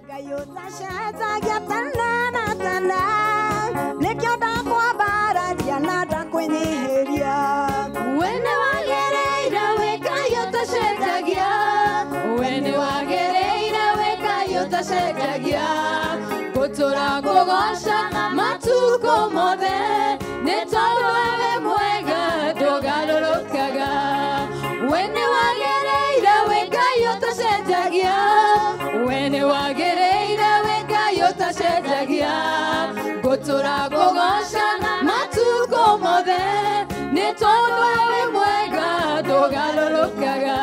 Ngai ũtacenjagia tene na tene, nĩkĩo ndakwambararia na ndakwĩnyihĩria. We nĩwagĩrĩire wĩ Ngai ũtacenjagia, we nĩwagĩrĩire wĩ Ngai ũtacenjagia. Ngũtũra ngũgoca matukũ mothe, nĩ tondũ we wĩ mwega ndũgarũrũkaga. We nĩwagĩrĩire wĩ Ngai ũtacenjagia, we nĩwagĩrĩire wĩ Ngai ũtacenjagia. Ngũtũra ngũgoca matukũ mothe, nĩ tondũ we wĩ mwega ndũgarũrũkaga.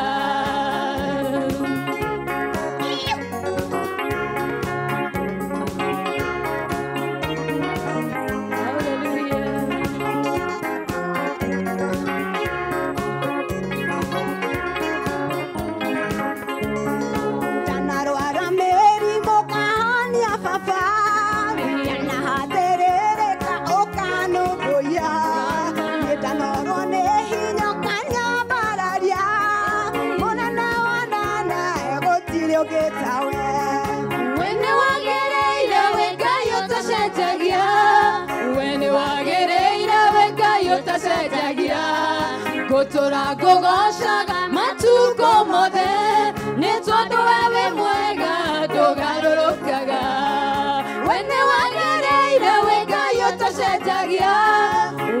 Ndanarwara mĩrimũ ũkahonia baba, ndanahatĩrĩrĩka ũkanũmbũiya, nĩndanorwo nĩ hinya ũkanyambararia, mũnene wa nene gũtirĩ ũngĩ tawe. We nĩwagĩrĩire wĩ Ngai ũtacenjagia, we nĩwagĩrĩire wĩ Ngai ũtacenjagia. Ngũtũra ngũgocaga matukũ mothe, nĩ tondũ we wĩ mwega ndũgarũrũkaga. We nĩwagĩrĩire wĩ Ngai ũtacenjagia,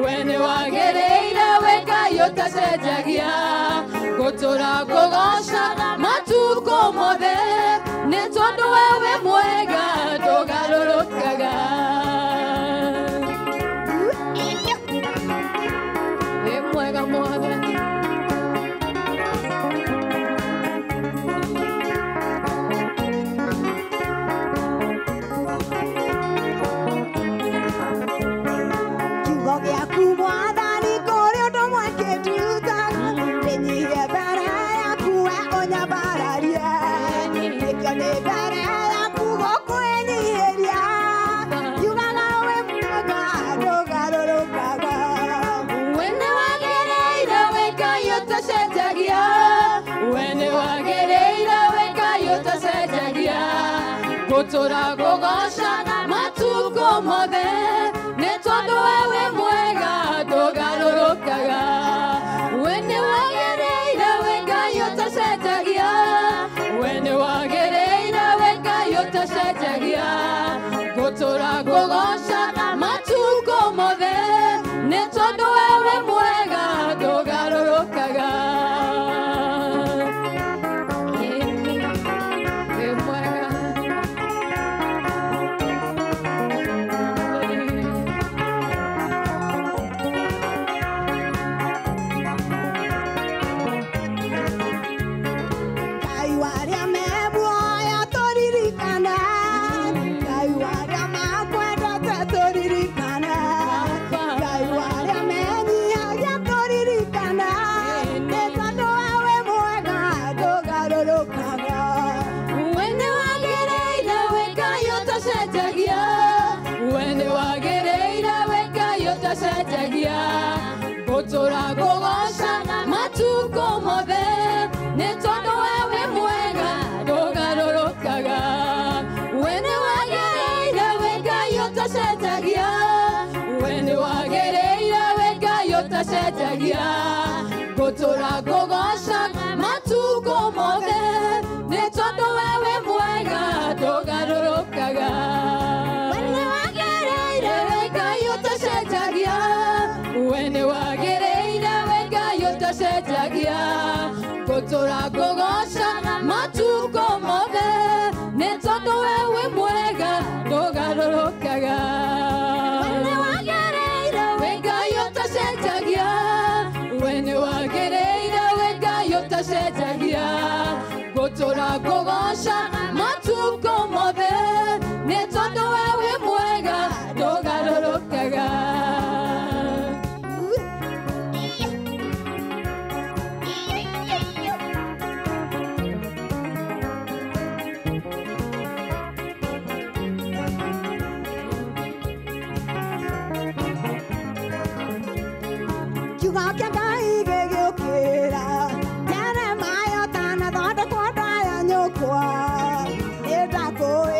we nĩwagĩrĩire wĩ Ngai ũtacenjagia. Ngũtũra ngũgocaga matukũ mothe, nĩ tondũ we wĩ mwega ndũgarũrũkaga. Wĩ mwega Mwathani. Kiugo gĩaku Mwathani kũrĩ ũndũ mwekĩndutaga, ndĩnyihie mbere yaku we ũnyambararie, nĩkĩo ndĩ mbere yaku gũkwĩnyihĩria, ngiugaga wĩ mwega ndũgarũrũkaga. We nĩwagĩrĩire wĩ Ngai ũtacenjagia, we nĩwagĩrĩire wĩ Ngai ũtacenjagia. Ngũtũra ngũgocaga matukũ mothe, nĩ tondũ we wĩ mwega ndũgarũrũkaga. We nĩwagĩrĩire wĩ Ngai ũtacenjagia, we nĩwagĩrĩire wĩ Ngai ũtacenjagia. Ngũtũra ngũgocaga matukũ mothe, nĩ tondũ we wĩ mwega ndũgarũrũkaga. Wĩ mwega. Ngai wa arĩa me muoyo tũririkane, Ngai wa arĩa makwendete tũririkane, Ngai wa arĩa menyihagia tũririkane, nĩ tondũ we wĩ mwega ndũgarũrũkaga. We nĩwagĩrĩire wĩ Ngai ũtacenjagia, we nĩwagĩrĩire wĩ Ngai ũtacenjagia. Ngũtũra ngũgocaga matukũ mothe, nĩ tondũ we wĩ mwega ndũgarũrũkaga. We nĩwagĩrĩire wĩ Ngai ũtacenjagia, we nĩwagĩrĩire wĩ Ngai ũtacenjagia. Ngũtũra ngũgocaga matukũ mothe, nĩ tondũ we wĩ mwega ndũgarũrũkaga. We nĩwagĩrĩire wĩ Ngai ũtacenjagia, we nĩwagĩrĩire wĩ Ngai ũtacenjagia. Ngũtũra ngũgocaga matukũ mothe, nĩ tondũ we wĩ mwega ndũgarũrũkaga. We nĩwagĩrĩire wĩ Ngai ũtacenjagia, we nĩwagĩrĩire wĩ Ngai ũtacenjagia. Ngũtũra ngũgocaga matukũ mothe, nĩ tondũ we wĩ mwega ndũgarũrũkaga. Kiugo kĩa Ngai gĩgĩũkĩra, Jeremiah ũtanathondekwo nda ya nyũkwa, nĩ ndakũĩ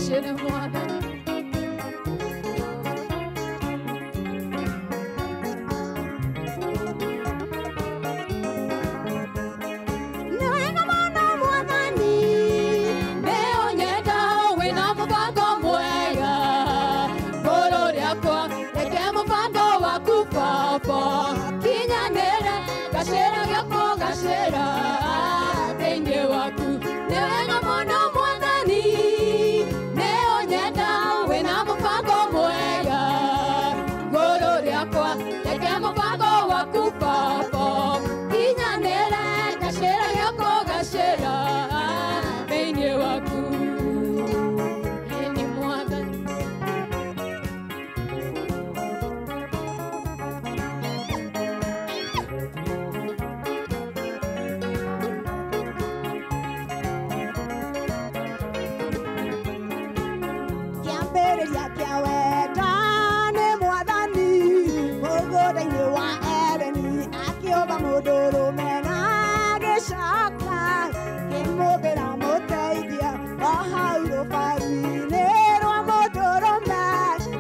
Gacĩre Mwathani. Nĩ wega mũno Mwathani. Nĩũnyenda wĩna mũbango mwega Ngoro rĩakwa reke mũbango waku baba kinyanĩre gacĩra gĩakwa gacĩra thĩinĩ waku. Nĩ wega mũno Mwathani, nĩũnyenda wĩna mũbango mwega Ngoro rĩakwa reke mũbango waku baba kinyanĩre gacĩra gĩakwa gacĩra thĩinĩ waku. Ĩni Mwathani. Kĩambĩrĩria kĩa wenda nĩ Mwathani mũgũnda-inĩ wa Edeni akĩũmba mũndũrũme na agĩcoka kĩmũmbĩra mũteithia o hau rũbaru-inĩ rwa mũndũrũme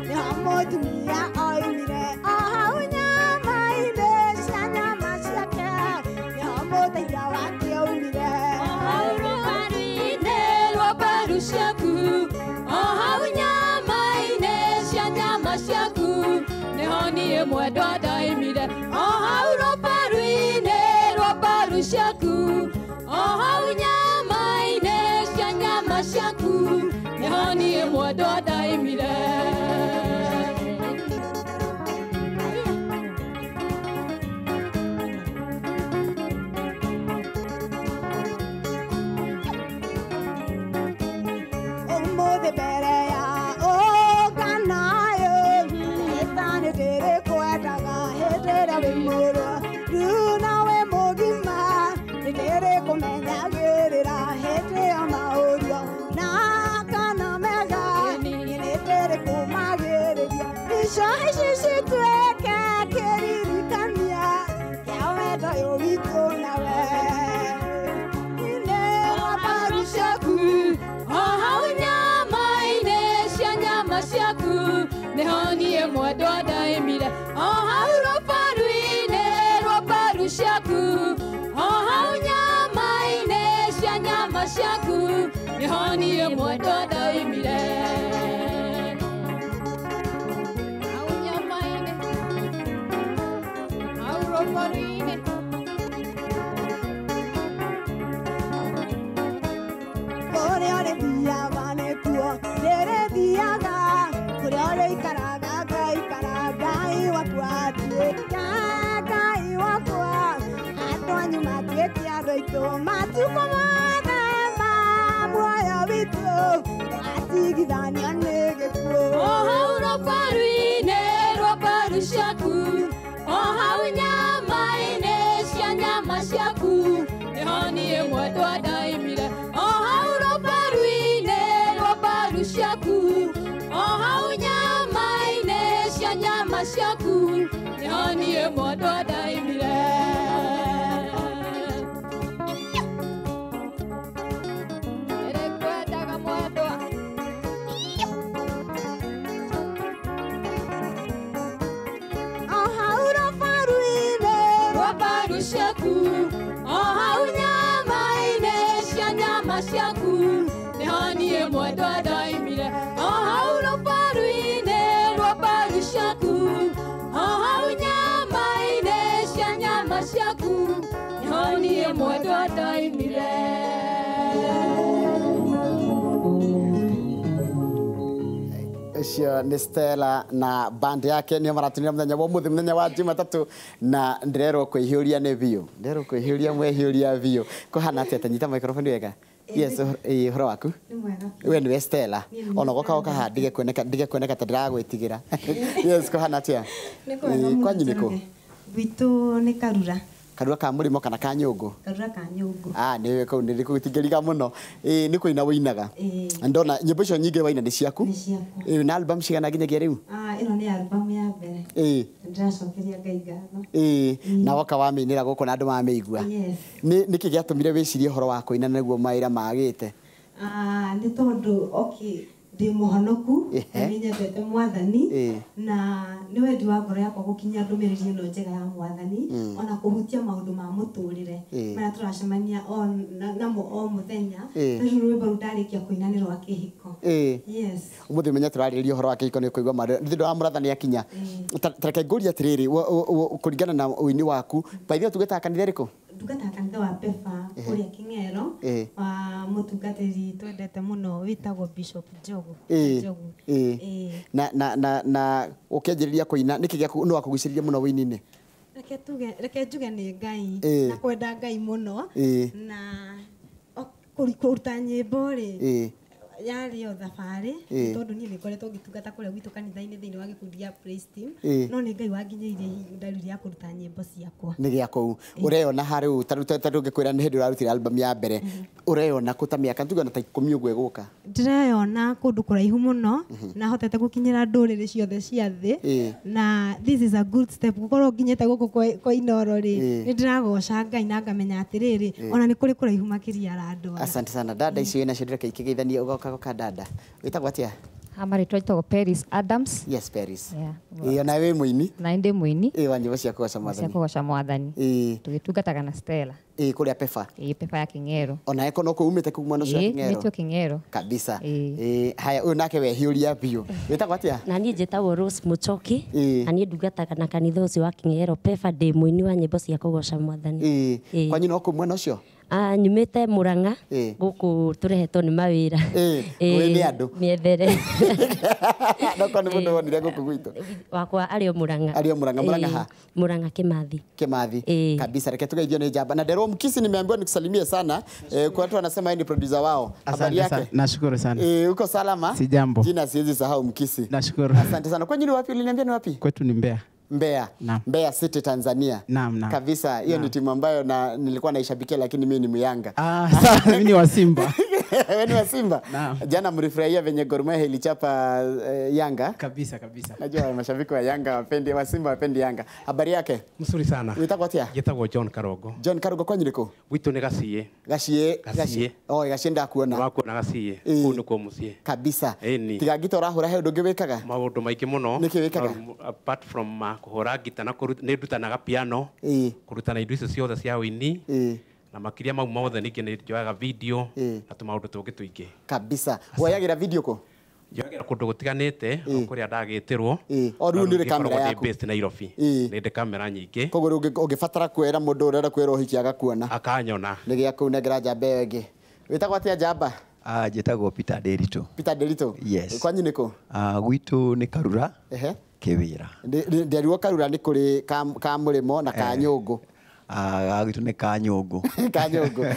nĩho mũtumia oimire o hau nyama-inĩ cia nyama ciake nĩho mũteithia wake oimire. Hau rũbaru-inĩ rwa mbaru ciaku, o hau nyama-inĩ cia nyama ciaku, nĩho niĩ mwendwa ndaimire. O hau rũbaru-inĩ rwa mbaru ciaku, o hau nyama-inĩ cia nyama ciaku, nĩho niĩ mwendwa ndaimire. Ũmũthĩ mbere ya ũnganayo ĩtani ndĩrĩkwendaga hĩndĩ ĩrĩa wĩ mũrwaru na wĩ mũgima nĩndĩrĩkũmenyagĩrĩra hĩndĩ ya maũrio na kana mega nĩndĩrĩkũmagĩrĩria ico ici cituĩke kĩririkania kĩa wendo ũyũ witũ nawe inĩ wa mbaru ciaku. O hau nyama-inĩ cia nyama ciaku, nĩho niĩ mwendwa ndaimire. O hau rũbaru-inĩ rwa mbaru ciaku, o hau nyama-inĩ cia nyama ciaku, nĩho niĩ mwendwa ndaimire. Hau nyama-inĩ, hau rũbaru-inĩ. Kũrĩa ũrĩthiaga nĩkuo ndĩrĩthiaga, kũrĩa ũrĩikaraga ngaikara, Ngai wakwa atuĩke Ngai wakwa, andũ anyu matuĩke andũ aitũ, matukũ mothe ma muoyo witũ tũgatigithanio nĩ gĩkuũ. O hau rũbaru-inĩ rwa mbaru ciaku, o hau nyama-inĩ cia nyama ciaku, nĩho niĩ mwendwa ndaimire. O hau rũbaru-inĩ rwa mbaru ciaku, o hau nyama-inĩ cia nyama ciaku, nĩho niĩ mwendwa ndaimire. Ndĩrĩkwendaga mwendwa. O hau rũbaru-inĩ rwa mbaru ciaku, o hau nyama-inĩ cia nyama ciaku, nĩho niĩ mwendwa ndaimire. O hau rũbaru-inĩ rwa mbaru ciaku, o hau nyama-inĩ cia nyama ciaku, nĩho niĩ mwendwa ndaimire. Ũcio nĩ Stella na band yake nĩo maratunĩra mũthenya wa ũmũthĩ mũthenya wa Jumatatũ na ndĩrerwo kwĩhiũria nĩ biũ ndĩrerwo kwĩhiũria mwehiũria biũ kũhana atĩa ta nyita microphone wega. Yes, ĩĩ, ũhoro waku? Nĩ mwega. We nĩwe Stella Niĩ nĩ ona goka Stella. goka haha ndige kuoneka ta ndĩragwĩtigĩra. Yes, kũhana atĩa? Nĩ kwega Ĩĩ, mũno kwanyu nĩ kũ? Njoroge. Gwitũ nĩ Karura. Karura ka mũrĩmo kana ka nyũngũ? Karura ka nyũngũ. Ah, nĩ kũu nĩ gũtingĩriga mũno. Ĩĩ, nĩ kũina wĩinaga? Ĩĩ. Ndona nyĩmbo icio nyingĩ waina nĩ ciaku? Nĩ ciakwa. Ĩĩ, na album cigana nginyagia rĩu? Ah, ĩno nĩ album ya mbere. Ĩĩ. Ndĩracokeria Ngai ngatho. Ĩĩ, na woka wamĩinĩra gũkũ na andũ mamĩigua. Yes. Nĩ nĩkĩ gĩatũmire wĩcirie ũhoro wa kũina nĩguo mawĩra magĩte? Ah, nĩ tondũ okay, Ndĩ mũhonoku na nĩ nyendete mwathani na nĩ wendi wa ngoro yakwa gũkinyia ndũmĩrĩri ĩno njega ya mwathani ona kũhutia maũndũ ma mũtũrĩre marĩa tũracemania namo o mũthenya. Rĩu rwĩmbo rũu ndarĩkia kũina nĩ rwa kĩhiko. Yes. Ũmũthĩ menya tũrarĩrĩria ũhoro wa kĩhiko nĩ ũkũigua marĩa nĩ wa mũratha nĩ akinya. Ta reke ngũrie atĩrĩrĩ, kũringana na ũini waku, by the way tugĩtaga kanitha ĩrĩkũ? Ndungataga kanitha wa Pefa kũrĩa Kĩng'ero wa mũtungatĩri twendete mũno wĩtagwo Bishop Njogu. Na na na na ũkĩanjĩrĩria kũina nĩkĩ gĩaku nĩ wakũgucĩrĩria mũno ũini-inĩ? Reke njuge nĩ Ngai na kwenda Ngai mũno na kũruta nyĩmbo rĩ yarĩ o thabarĩ tondũ niĩ nĩ ngoretwo ngĩtungata kũrĩa gwitũ kanitha-inĩ thĩinĩ wa gĩkundi gĩa Praise Team, no nĩ Ngai wanginyĩirie ihinda rĩu rĩa kũruta nyĩmbo ciakwa. Nĩ gĩa kũu ũreyona harĩ ta rĩu ngĩkwĩra nĩ hĩndĩ ũrarutire album ya mbere, ũreyona kũ ta mĩaka tuge ona ta 10 ũguo ĩgũka? Ndĩreyona kũndũ kũraihu mũno na hotete gũkinyĩra ndũrĩrĩ ciothe cia thĩ na this is a good step gũkorwo nginyĩte gũkũ kwa Inooro rĩ nĩ ndĩragoca Ngai na ngamenya atĩrĩrĩ ona nĩ kũrĩ kũraihu makĩria arandwara. Asante sana dada, icio wĩnacio ndĩreke ikĩgeithanie ũgoka goka dada. Wĩtagwo atĩa? Marĩtwa njĩtagwo Paris Adams. Yes, Paris. Ĩĩ ona wĩ mũini? Na ndĩ mũini. Ĩĩ wa nyĩmbo cia kũgoca mwathani. Cia kũgoca mwathani. Ĩĩ. Tũgĩtungataga na Stella. Ĩĩ kũrĩa Pefa. Ĩĩ Pefa ya Kĩng'ero. Ona eko no kũu umĩte kũu mwena ũcio wa Kĩng'ero. Ĩĩ Kĩng'ero. Kabisa. Ĩĩ haya ũyũ nake wehiũria biũ. Wĩtagwo atĩa? Na niĩ njĩtagwo Rose Muchoki. Na niĩ ndungataga na kanitha ũcio wa Kĩng'ero Pefa, ndĩ mũini wa nyĩmbo cia kũgoca mwathani. Ĩĩ. Kwanyu no kũu mwena ũcio? Nyumĩte Murang'a gũkũ tũrehetwo nĩ mawĩra. Ĩĩ nĩ andũ mĩethere. Noko nĩ mũndũ wonire gũkũ gwitũ wakwa arĩ o Murang'a. Arĩ o Murang'a. Murang'a ha? Murang'a Kimathi. Kimathi kabisa. Reke tugeithio nĩ njamba na Ndero Mkisi, nimeambiwa nikusalimie sana. Kwa watu wanasema yeye ni producer wao. Habari yake? Nashukuru sana. Uko salama? Sijambo. Jina siwezi sahau Mkisi. Nashukuru. Asante sana. Kwenyu ni wapi? Uliniambia ni wapi? Kwetu ni Mbeya. Mbeya. Mbeya City Tanzania. Naam, naam. Kabisa hiyo ni timu ambayo na nilikuwa naishabikia lakini mimi ni Myanga. Sawa, mimi ni wa Simba. Wewe ni wa Simba? Naam. Jana mlifurahia venye Gor Mahia ilichapa Yanga? Kabisa kabisa. Najua mashabiki wa Yanga wapendi wa Simba wapendi Yanga. Habari yake? Mzuri sana. Uitagwo atia? Njĩtagwo John Karongo. John Karongo kwanyu nĩkũ? Gwitũ nĩ Gaciĩ. Gaciĩ. Gaciĩ. Oh, Gaciĩ ndakuona. Wakuona Gaciĩ. Kũu nĩkuo mũciĩ. Kabisa. Tiga ngita ũrahũra he ũndũ ũngĩ wĩkaga? Maũndũ maingĩ mũno. Nĩkĩ wĩkaga? Apart from kũhũra ngita na nĩ ndutanaga piano. Kũrutana indo icio ciothe cia ũini. Na makiria mau mothe ningĩ nĩ njoyaga video na tũmaũndũ tũngĩ tũingĩ. Kabisa. Woyagĩra video kũ? Njoyagĩra kũndũ gũtiganĩte o kũrĩa ndagĩtĩrwo. O rĩu nĩ ũrĩ kamera yaku? Ndĩ based Nairobi. Nĩ ndĩ kamera nyingĩ. Koguo rĩu ũngĩbatara kwĩra mũndũ ũrenda kwĩra ũhiki agakuona. Akanyona. Nĩ gĩa kũu nengera njamba ĩyo ĩngĩ. Wĩtagwo atĩa njamba? Njĩtagwo Peter Nderitu. Peter Nderitu? Yes. Kwanyu nĩ kũ? Gwitũ nĩ Karura. Kĩwĩra. Nderirwo Karura nĩ kũrĩ ka mũrĩmo na ka nyũngũ. Gwitũ nĩ ka nyũngũ. Ka nyũngũ.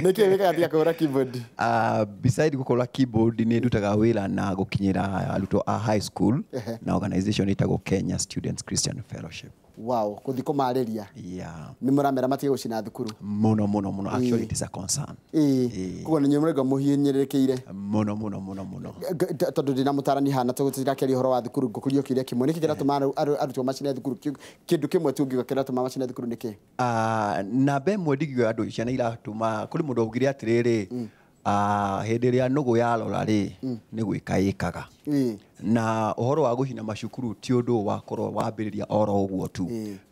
Nĩkĩ wĩkaga tiga kũhũra keyboard? Beside gũkũra keyboard nĩ ndutaga wĩra na gũkinyĩra arutwo a high school na organization ĩtagwo Kenya Students Christian Fellowship. Wow, kũthi kũmarĩria. Yeah. Nĩ mũramera matige gũcina thukuru. Mũno mũno mũno. Actually it is a concern. Koguo nĩ mũraiga mũhinyĩrĩrĩkĩire. Mũno mũno mũno mũno. Tondũ ndĩna mũtarani hana tũgũtirakĩaria ũhoro wa thukuru ngũkũria kĩũria kĩmwe. Nĩkĩ kĩratũma arutwo macine thukuru? Kĩndũ kĩmwe tu ũngiuga kĩratũma macine thukuru nĩ kĩ? Namba ĩmwe ndingiuga andũ ciana iratũma kũrĩ mũndũ augire atĩrĩrĩ hĩndĩ ĩrĩa nũgũ yarora rĩ nĩ gwĩka ĩkaga. Na ũhoro wa gũcina macukuru ti ũndũ wakorwo wambĩrĩria oro ũguo tu,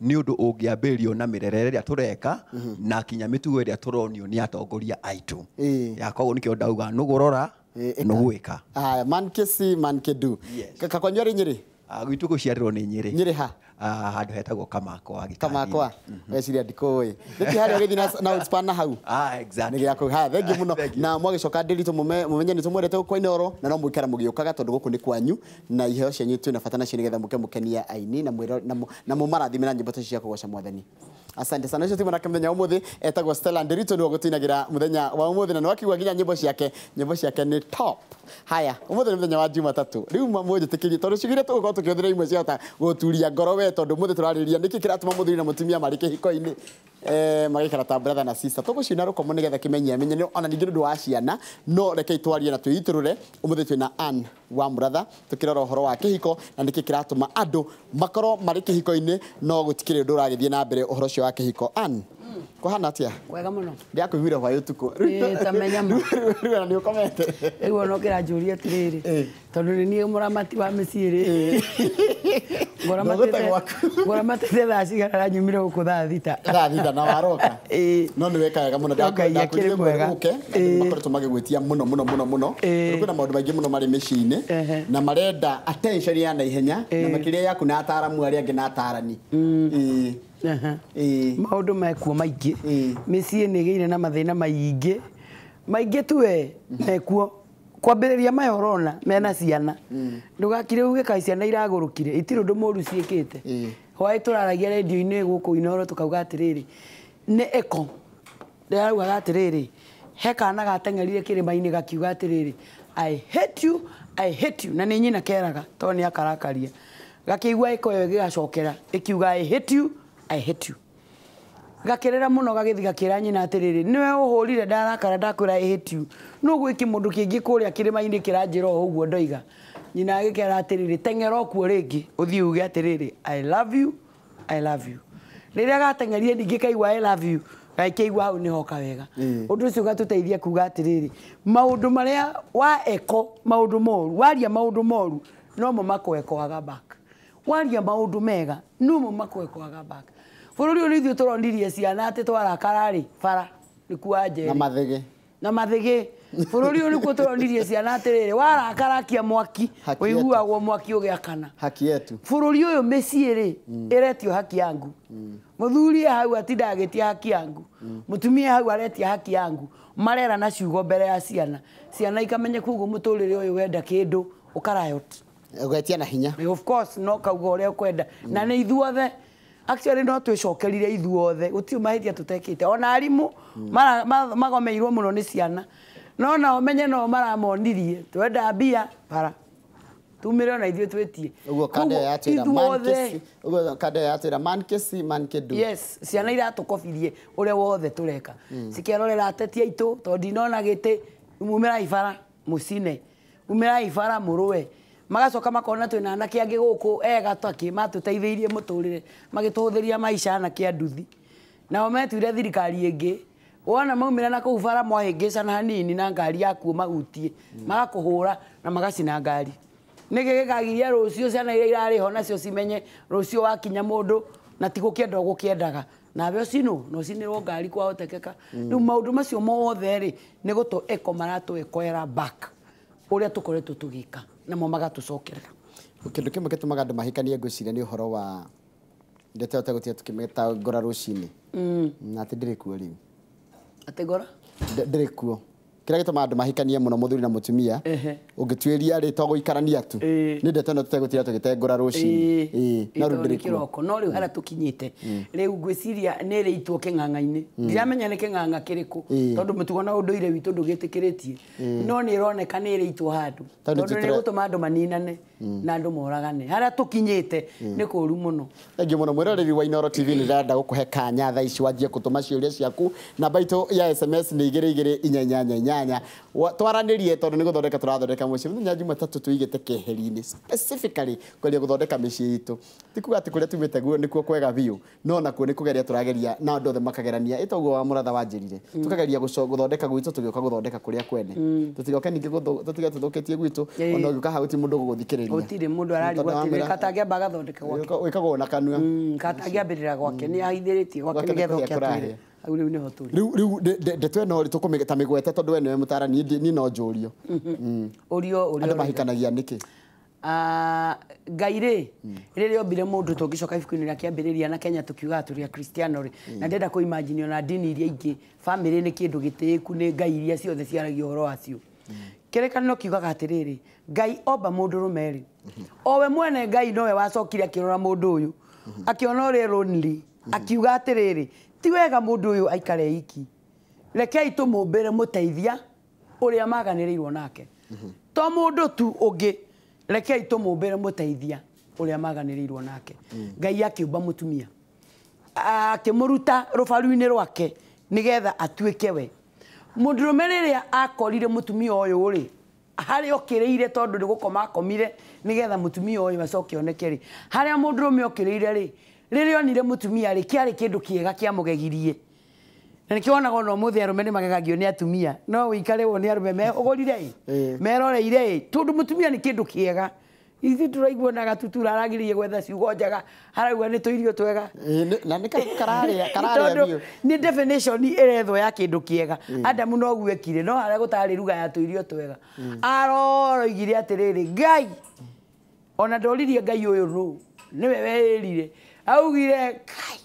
nĩ ũndũ ũngĩambĩrĩrio na mĩrerere ĩrĩa tũreka na kinya mĩtugo ĩrĩa tũronio nĩ atongoria aitũ. Ya koguo nĩkĩo ndauga nũgũ rora nũgũ ĩka. Haya, man ke see man ke do. Kakwanyu arĩ Nyĩrĩ? Gwitũ gũciarĩrwo nĩ Nyĩrĩ. Nyĩrĩ ha? Handũ hetagwo Kamakwa. Kamakwa. Weciria ndikũĩ. Nĩkĩ harĩa ũgĩthiĩ na outspan na hau? Exactly. Nĩ gĩa kũu. Haya, thengiũ mũno. Na mwagĩcoka Nderitu mũmenye nĩ tũmwendete gũkũ Inooro na no mũikara mũgĩũkaga tondũ gũkũ nĩ kwanyu na iheo cianyu twĩna bata nacio nĩgetha mũke mũkenie aini na mũmarathime na nyĩmbo cia kũgoca mwathani. Asante sana. Ũcio ti mwanake mũthenya wa ũmũthĩ etagwo Stella Nderitu nĩwe ũgũtũinagĩra mũthenya wa ũmũthĩ na nĩwakiuga nginya nyĩmbo ciake, nyĩmbo ciake nĩ top. Haya, ũmũthĩ nĩ mũthenya wa Jumatatũ. Rĩu mũnjĩtĩkĩrie tondũ ciugo iria tũgũkorwo tũkĩhũthĩra imwe ciahota gũturia ngoro we tondũ ũmũthĩ tũrarĩrĩria nĩkĩ kĩratũma mũthuri na mũtumia marĩ kĩhiko-inĩ magaikara ta brother na sister. Tũgũcina rũkomo nĩgetha kĩmenyie menye ona ningĩ nĩ ũndũ wa ciana, no rekei twarie na twĩitũrũre. Ũmũthĩ twĩna Ann wa Mũratha tũkĩrora ũhoro wa kĩhiko na nĩkĩ kĩratũma andũ makorwo marĩ kĩhiko-inĩ no gũtikĩrĩ ũndũ ũragĩthiĩ na mbere ũhoro ũcio wa kĩhiko. Ann, Kũhana atĩa? Wega mũno. Ndĩrakũiguire hwaĩ ũtukũ. Ĩĩ, ta menya ma. Rĩu ona nĩ ũkomete. Rĩu ona ũkĩranjũria atĩrĩrĩ, tondũ nĩ niĩ mũramati wa mĩciĩ rĩ. Ngũramatĩte thaa cigana na nyumire gũkũ thaa thita. Thaa thita na waroka. No nĩ weka wega mũno. Ndakwĩrire ũke, andũ makoretwo magĩgwĩtia mũno mũno mũno mũno. Tondũ kwĩna maũndũ maingĩ mũno marĩ mĩciĩ-inĩ na marenda attention ya naihenya na makĩria yaku na ataaramu arĩa angĩ na atarani. Maũndũ mekuo maingĩ. Mĩciĩ nĩ ĩgĩire na mathĩna maingĩ. Maingĩ tu we mekuo. Kwambĩrĩria maya ũrona mena ciana. Ndũgakire uge kaĩ ciana iragũrũkire, itirĩ ũndũ mũru ciĩkĩte. Hwaĩ tũraragia rendio-inĩ gũkũ Inooro tũkauga atĩrĩrĩ, nĩ eko. Ndĩraugaga atĩrĩrĩ, he kana gateng'erire kĩrĩma-inĩ gakiuga atĩrĩrĩ, I hate you, I hate you. Na nĩ nyina keraga tondũ nĩ akarakaria. Gakĩigua ĩko ĩyo ĩgĩgacokera, ĩkiuga I hate you, I hate you. Gakĩrĩra mũno gagĩthiĩ gakĩra nyina atĩrĩrĩ, nĩwe ũhũrire ndarakara ndakwĩra I hate you. No gwĩki mũndũ kĩngĩ kũrĩa kĩrĩma-inĩ kĩranjĩra o ũguo ndoiga. Nyina agĩkera atĩrĩrĩ, teng'era okuo rĩngĩ ũthiĩ uge atĩrĩrĩ, I love you, I love you. Rĩrĩa gateng'erire ningĩ kaigua I love you, gakĩigua hau nĩhoka wega. Ũndũ ũcio ũgatũteithia kuga atĩrĩrĩ, maũndũ marĩa wa eko maũndũ moru, waria maũndũ moru nomo makwekoaga back. Waria maũndũ mega nomo makwekoaga back. Bũrũri ũyũ ithuĩ tũronirie ciana atĩ twarakara rĩ bara nĩkuo njeri na mathĩgĩ. Na mathĩgĩ. Bũrũri ũyũ nĩkuo tũronirie ciana atĩrĩrĩ, warakarakia mwaki ũiguagwo mwaki ũgĩakana. Haki yetu. Bũrũri ũyũ mĩciĩ rĩ ĩretio haki yangu. Mũthuri hau atindaga agĩtia haki yangu. Mũtumia hau aretia haki yangu. Marerana ciugo mbere ya ciana. Ciana ikamenya koguo mũtũrĩre ũyũ wenda kĩndũ ũkarayot. Ũgetia na hinya. Of course no kauga ũrĩa ũkwenda. Na nĩ ithuothe. Actually no twĩcokerire ithuothe gũtirĩ mahĩtia tũtekĩte. Ona arimũ magomeirwo mũno nĩ ciana. No nao menye no maramonirie twenda mbia bara. Tumire ona ithuĩ twĩtie. Ũguo kanda yatwĩra man kesi. Ũguo kanda yatwĩra man kesi man kedu. Yes, ciana iratũkobirie ũrĩa wothe tũreka. Cikerorera ateti aitũ tondũ ndinona gĩtĩ mumĩrai bara mũcine. Umĩrai bara mũrũe. Magacoka makona twĩna anake angĩ gũkũ ega twakĩ matũteithĩirie mũtũrĩre magĩtũhũthĩria maica anake a nduthi. Nao metuire thirikari ĩngĩ. Wona maumĩra na kũu bara mwahĩngĩcana hanini na ngari yaku mahutie. Magakũhũra na magacina ngari. Nĩkĩ gĩkagiria rũciũ ciana iria irarĩ ho nacio cimenye rũciũ wakinya mũndũ na ti gũkĩenda ũgũkĩendaga. Nawe ũcinwo na ũcinĩrwo ngari kwahotekeka. Rĩu maũndũ macio mothe rĩ nĩ gũtũ eko maratũĩkoera back ũrĩa tũkoretwo tũgĩka namo magatũcokerera. Kĩndũ kĩmwe gĩtũmaga andũ mahikanie ngwĩciria nĩ ũhoro wa ndeto ĩyo tũgũtinda tũkĩmĩta ngora rũcinĩ. Na atĩ ndĩrĩ kuo rĩu. Atĩ ngora? Ndĩrĩ kuo. Kĩrĩa gĩtũmaga andũ mahikanie mũno mũthuri na mũtumia ũngĩtuĩria rĩ to gũikarania tu nĩ ndeto ĩno tũtegũtinda tũgĩtengũra rũcinĩ. No rĩu ndĩrĩ kuo. No rĩu harĩa tũkinyĩte rĩu ngwĩciria nĩ ĩrĩitwo kĩng'ang'a-inĩ. Ndiramenya nĩ kĩng'ang'a kĩrĩkũ tondũ mũtugo na ũndũire witũ ndũgĩtĩkĩrĩtie. No nĩ ĩroneka nĩ ĩrĩitwo handũ tondũ nĩ ĩgũtũma andũ maninane na andũ moragane. Harĩa tũkinyĩte nĩ kũũru mũno. Thengiũ mũno mwĩroreri wa Inooro TV, nĩ ndĩrenda gũkũhe kanya thaa ici wanjie gũtũma ciũria ciaku. Namba itũ ya SMS nĩ 2288. Twaranĩrie tondũ nĩ gũthondeka tũrathondeka mũciĩ. Mũthenya Jumatatũ tũigĩte keheri-inĩ specifically kweria gũthondeka mĩciĩ itũ. Ti kuga atĩ kũrĩa tumĩte guo nĩkuo kwega biũ, no nakuo nĩ kũgeria tũrageria na andũ othe makagerania. Ĩ toguo wa mũratha wanjĩrire. Tũkageria gũthondeka gwitũ tũgĩũka gũthondeka kũrĩa kwene. Tũtigoke ningĩ tũtige tũthũkĩtie gwitũ ona ũgĩũka hau gũtirĩ mũndũ ũgũgũthikĩrĩria. Gũtirĩ mũndũ ararigwo atĩrĩ katangĩamba agathondeka gwake. Wĩkagwo na kanua. Katangĩambĩrĩra gwake nĩ ahithĩrĩtie gwake nĩgetha oke atwĩre. Hau rĩu nĩho tũrĩ. Rĩu ndeto ĩno rĩ tũkũmĩta mĩgwete tondũ we nĩwe mũtaarani, niĩ no njũrio. Ũrio Andũ mahikanagia nĩkĩ? Ngai rĩ rĩrĩa ombire mũndũ tũngĩcoka ibuku-inĩ rĩa kĩambĩrĩria na Kenya tũkiugaga tũrĩ Akristiano rĩ na ndĩrenda kũ imagine ona ndini iria ingĩ family nĩ kĩndũ gĩtĩĩku nĩ Ngai iria ciothe ciaragia ũhoro wacio. Kĩrĩkanĩro kiugaga atĩrĩrĩ, Ngai omba mũndũrũme rĩ owe mwene Ngai nowe wacokire akĩrora mũndũ ũyũ akĩona ũrĩa lonely akiuga atĩrĩrĩ ti wega mũndũ ũyũ aikare iki, rekei tũmũmbĩre mũteithia ũrĩa maganĩrĩirwo nake. To mũndũ tu ũngĩ, rekei tũmũmbĩre mũteithia ũrĩa maganĩrĩirwo nake. Ngai akĩũmba mũtumia akĩmũruta rũbaru-inĩ rwake nĩgetha atuĩke we. Mũndũrũme rĩrĩa akorire mũtumia ũyũ rĩ harĩa okĩrĩire tondũ nĩ gũkoma akomire nĩgetha mũtumia ũyũ acoke oneke rĩ, harĩa mũndũrũme okĩrĩire rĩ rĩrĩa onire mũtumia rĩ kĩarĩ kĩndũ kĩega kĩamũgegirie. Na nĩkĩo wonaga ona ũmũthĩ arũme nĩ magegagio nĩ atumia. No wĩikare wone arũme mehũgũrire ĩ, meroreire ĩ, tondũ mũtumia nĩ kĩndũ kĩega. Ithuĩ tũraigua na gatutura aragiririe gwetha ciugo njega, arauga nĩ tũirio twega. Na nĩ kararĩa Tondũ biũ. nĩ definition ĩrethwo ya kĩndũ kĩega. Adamu noguo ekire, no harĩa gũtarĩ ruga ya tũirio twega. Aroroigire atĩrĩrĩ, Ngai, ona ndoririe Ngai ũyũ nũ, nĩwe weĩrire. Augire, Ngai,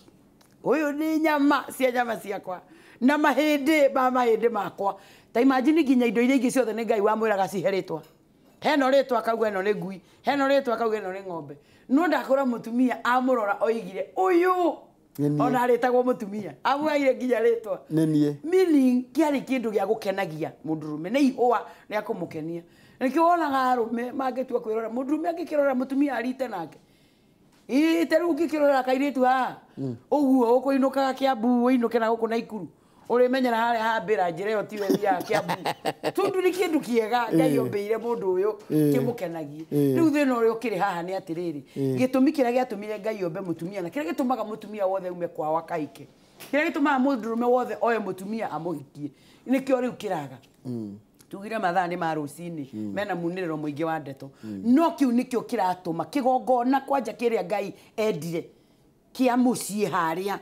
ũyũ nĩ nyama cia nyama ciakwa na mahĩndĩ ma mahĩndĩ makwa. Ta imagine nginya indo iria ingĩ ciothe nĩ Ngai wamwĩraga cihe rĩtwa. Heno rĩtwa akauga ĩno nĩ ngui, heno rĩtwa akauga ĩno nĩ ng'ombe. No ndakora mũtumia amũrora oigire ũyũ ona arĩtagwo mũtumia, amũheire nginya rĩtwa. Nĩ niĩ. Meaning kĩarĩ kĩndũ gĩa gũkenagia mũndũrũme, nĩ ihũa rĩa kũmũkenia. Nĩkĩo wonaga arũme mangĩtua kwĩrora, mũndũrũme angĩkĩrora mũtumia arite nake. Ĩĩ ta rĩu ũngĩkĩrora kairĩtu haha, ũguo ũkũinũkaga Kĩambu, ũinũke na gũkũ Naikuru. Ũrĩmenyera harĩa hambĩra njĩra ĩyo tiwe ũthiaga Kĩambu. Tondũ nĩ kĩndũ kĩega Ngai ombĩire mũndũ ũyũ kĩmũkenagie. Rĩu thĩna ũrĩa ũkĩrĩ haha nĩ atĩrĩrĩ, gĩtũmi kĩrĩa gĩatũmire Ngai ombe mũtumia na kĩrĩa gĩtũmaga mũtumia wothe aume kwao akahike, kĩrĩa gĩtũmaga mũndũrũme wothe oe mũtumia amũhikie, nĩkĩo rĩu kĩraga. Tugire mathaa nĩ ma rũcinĩ, mena munĩrĩro mũingĩ wa ndeto. No kĩu nĩkĩo kĩratũma kĩgongona kwanja kĩrĩa Ngai endire kĩa mũciĩ harĩa,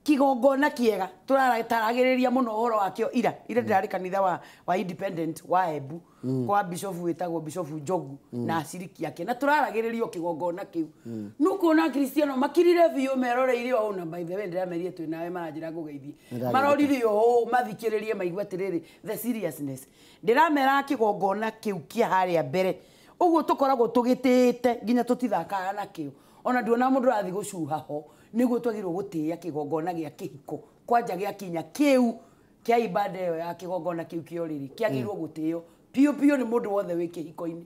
kĩgongona kĩega tũrataragĩrĩria mũno ũhoro wakĩo ira. Ira ndĩrarĩ kanitha wa Independent wa Embu, kwa bishop wĩtagwo Bishop Njogu na aciriki ake, na tũraragĩrĩria kĩgongona kĩu. Nũkuona Kristiano makirire biũ meroreire ũũ, na by the way ndĩramerie twĩ nawe maranjĩra ngũgeithie. Marorire ũũ mathikĩrĩrie maigue atĩrĩrĩ the seriousness. Ndĩramera kĩgongona kĩu kĩa harĩa mbere ũguo tũkoragwo tũgĩtĩĩte nginya tũtithakaga nakĩo. Ona nduona mũndũ arathiĩ gũcuha ho, nĩguo twagĩrĩirwo gũtĩĩa kĩgongona gĩa kĩhiko kwanja gĩakinya kĩu kĩa ibada ĩyo ya kĩgongona kĩu kĩa ũrĩrĩ kĩagĩrĩirwo gũtĩĩo biũ biũ nĩ mũndũ wothe wĩ kĩhiko-inĩ.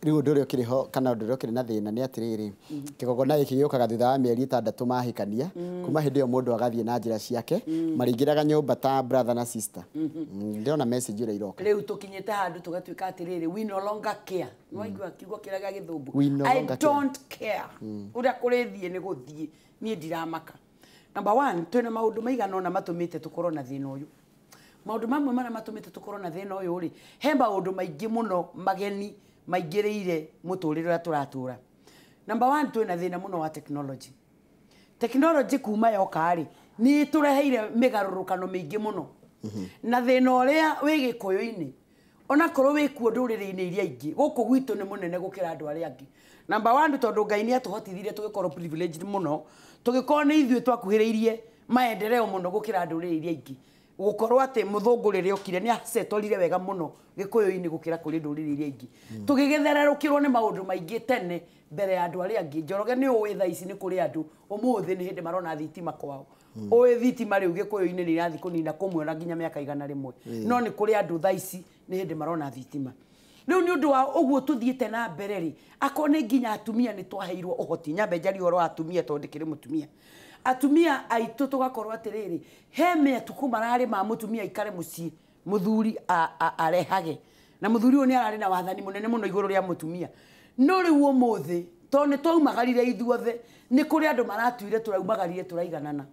Rĩu ũndũ ũrĩa ũkĩrĩ ho kana ũndũ ũrĩa ũkĩrĩ na thĩna nĩ atĩrĩrĩ, kĩgongona gĩkĩ gĩũkaga thutha wa mĩeri 6 mahikania, kuma hĩndĩ ĩyo mũndũ agathiĩ na njĩra ciake, marĩingĩraga nyũmba ta brother na sister. Ndĩrona message ĩrĩa iroka. Rĩu tũkinyĩte handũ tũgatuĩka atĩrĩrĩ, we no longer care. Nĩwaigua kiugo kĩrĩa gĩa Gĩthũngũ? We no I longer care. don't care. Ũrĩa kũrĩthiĩ nĩ gũthiĩ, niĩ ndiramaka. Number one, twĩna maũndũ maigana ũna matũmĩte tũkorwo na thĩna ũyũ. Maũndũ mamwe marĩa matũmĩte tũkorwo na thĩna ũyũ rĩ, he maũndũ maingĩ mũno mageni maingĩrĩire mũtũrĩre ũrĩa tũratũra. Number one, twĩna thĩna mũno wa technology. Technology kuma yoka rĩ, nĩ ĩtũreheire mĩgarũrũkano mĩingĩ mũno. Na thĩna ũrĩa wĩ Gĩkũyũ-inĩ, onakorwo wĩ kuo ndũrĩrĩ-inĩ iria ingĩ, gũkũ gwitũ nĩ mũnene gũkĩra andũ arĩa angĩ. Number one, tondũ Ngai nĩ atũhotithirie tũgĩkorwo privileged mũno, tũgĩkorwo nĩ ithuĩ twakuhĩrĩirie maendeleo mũno gũkĩra ndũrĩrĩ iria ingĩ. Gũkorwo atĩ mũthũngũ rĩrĩa okire nĩ acetorire wega mũno Gĩkũyũ-inĩ gũkĩra kũrĩ ndũrĩrĩ iria ingĩ. Tũgĩgĩthererũkĩrwo nĩ maũndũ maingĩ tene mbere ya andũ arĩa angĩ. Njoroge nĩ ũĩ thaa ici nĩ kũrĩ andũ ũmũthĩ nĩ hĩndĩ marona thitima kwao. Ũĩ thitima rĩu Gĩkũyũ-inĩ nĩ irathiĩ kũnina kũmwe ona nginya mĩaka 100. No nĩ kũrĩ andũ thaa ici nĩ hĩndĩ marona thitima. Rĩu nĩ ũndũ wa ũguo tũthiĩte na mbere rĩ, akorwo nĩ nginya atumia nĩ twaheirwo ũhoti. Nyambe njarie ũhoro wa atumia tondũ ndĩkĩrĩ mũtumia. Atumia aitũ tũgakorwo atĩrĩrĩ, he mĩtukũ mararĩ ma mũtumia aikare mũciĩ, mũthuri arehage. Na mũthuri ũyũ nĩ ararĩ na wathani mũnene mũno igũrũ rĩa mũtumia. No rĩu ũmũthĩ, tondũ nĩ twaumagarire ithuothe, nĩ kũrĩ andũ maratuire tũraumagarire tũraiganana.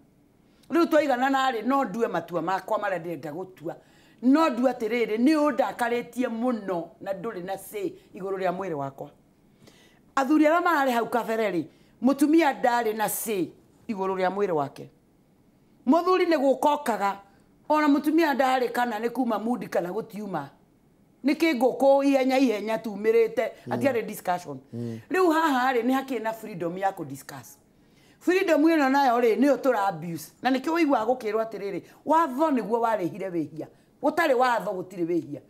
Rĩu twaiganana rĩ, no ndue matua makwa marĩa ndĩrenda gũtua. No ndue atĩrĩrĩ, nĩ ũndakarĩtie mũno na ndũrĩ na say igũrũ rĩa mwĩrĩ wakwa. Athuri arĩa mararĩ hau kabere rĩ, mũtumia ndarĩ na say igũrũ rĩa mwĩrĩ wake. Mũthuri nĩ gũkokaga, ona mũtumia ndarĩ kana nĩ kuma mundi kana gũtiuma. Nĩ ngũkũ ihenya ihenya tumĩrĩte, hatiarĩ discussion. Rĩu haha rĩ, nĩ hakĩrĩ na freedom ya kũ discuss. Freedom ĩno nayo rĩ, nĩyo tũra abuse. Na nĩkĩo ũiguaga gũkĩrwo atĩrĩrĩ, watho nĩguo warehire wĩhia. Gũtarĩ watho gũtirĩ wĩhia.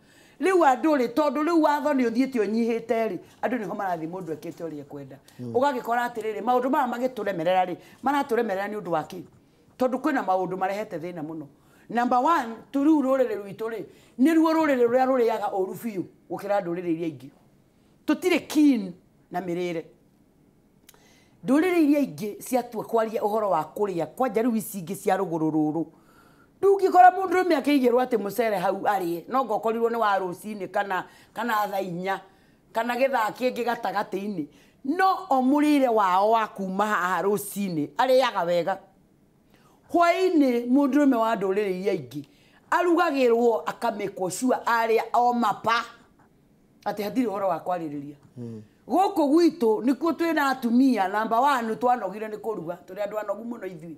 Rĩu andũ rĩ, tondũ rĩu watho nĩ ũthiĩte ũnyihĩte rĩ, andũ nĩho marathiĩ mũndũ ekĩte ũrĩa ekwenda. Ũgagĩkora atĩrĩrĩ, maũndũ maya magĩtũremerera rĩ, maratũremerera nĩ ũndũ wa kĩ? Tondũ kwĩna maũndũ marehete thĩna mũno. Number one, rĩu rũrĩrĩ rwitũ rĩ, nĩruo rũrĩrĩ rũrĩa rũrĩaga ũru biũ gũkĩra ndũrĩrĩ iria ingĩ. Tũtirĩ keen na mĩrĩre. Ndũrĩrĩ iria ingĩ ciatua kwaria ũhoro wa kũrĩa, kwanja rĩu ici ingĩ cia rũgũrũ rũrũ. Ndũngĩkora mũndũrũme akĩigĩrwo atĩ mũcere hau arĩe, no ngokorirwo nĩ wa rũcinĩ kana thaa 4 kana gĩthaa kĩngĩ gatagatĩ-inĩ. No o mũrĩre wao wa kuma haha rũcinĩ arĩaga wega. Hwainĩ mũndũrũme wa ndũrĩrĩ iria ingĩ arugagĩrwo akamĩkwo cua arĩa o mapa atĩ hatirĩ ũhoro wa kwarĩrĩria. Gũkũ gwitũ nĩkuo twĩna atumia namba 1 twanogire nĩ kũruga, tũrĩ andũ anogu mũno ithuĩ.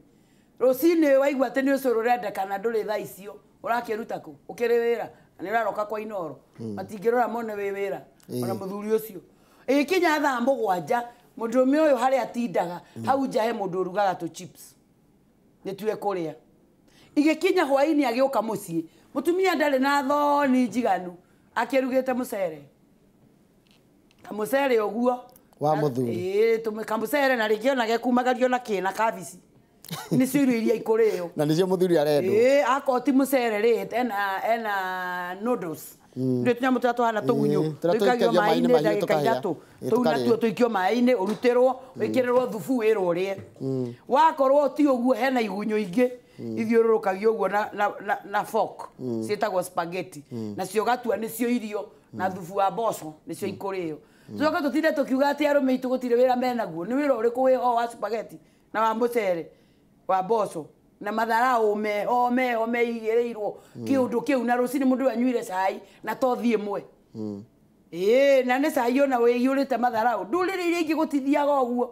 Rũcinĩ waigua atĩ nĩ ũcũrũ ũrendekana ndũrĩ thaa icio ũrakĩruta kũ ũkĩrĩ wĩra na nĩ ũraroka kwa Inoro matingĩrora mone wĩ wĩra ona mũthuri ũcio. Ĩgĩkinya thaa 7 mũndũrũme ũyũ harĩa atindaga hau nja he mũndũ ũrugaga tũ chips nĩtue kũrĩa. Igĩkinya hwainĩ agĩũka mũciĩ mũtumia ndarĩ na thoni njiganu akĩrugĩte mũcere kamũcere ũguo wa mũthuri kamũcere na rĩngĩ ona gekumagario na kĩna kabici nĩcio irio iria ikũrĩo na nĩcio mũthuri arendwo. Akorwo ti mũcere rĩ ena noodles ndio tũnyamũ tũrĩa tũhana tũgunyũ tũikagio maĩ-inĩ ndagĩka 3 tũu natuo tũikio maĩ-inĩ ũrutĩrwo wĩkĩrĩrwo thubu wĩrwo ũrĩe. Wakorwo ti ũguo hena igunyũ ingĩ ithiũrũrũkagio ũguo na fork ciĩtagwo spaghetti nacio gatua nĩcio irio na thubu wa mboco nĩcio ikũrĩo. Tũcoke tũtinde tũkiuga atĩ arũme aitũ gũtirĩ wĩra menaguo. Nĩ wĩra ũrĩkũ wĩho wa spaghetti na wa mũcere wa mboco na matharau meho meho meigĩrĩirwo kĩũndũ kĩu na rũcinĩ mũndũ anyuire cai na tothi ĩmwe. Na nĩ cai ona wĩiyũrĩte matharau. Ndũrĩrĩ iria ingĩ gũtithiaga ũguo.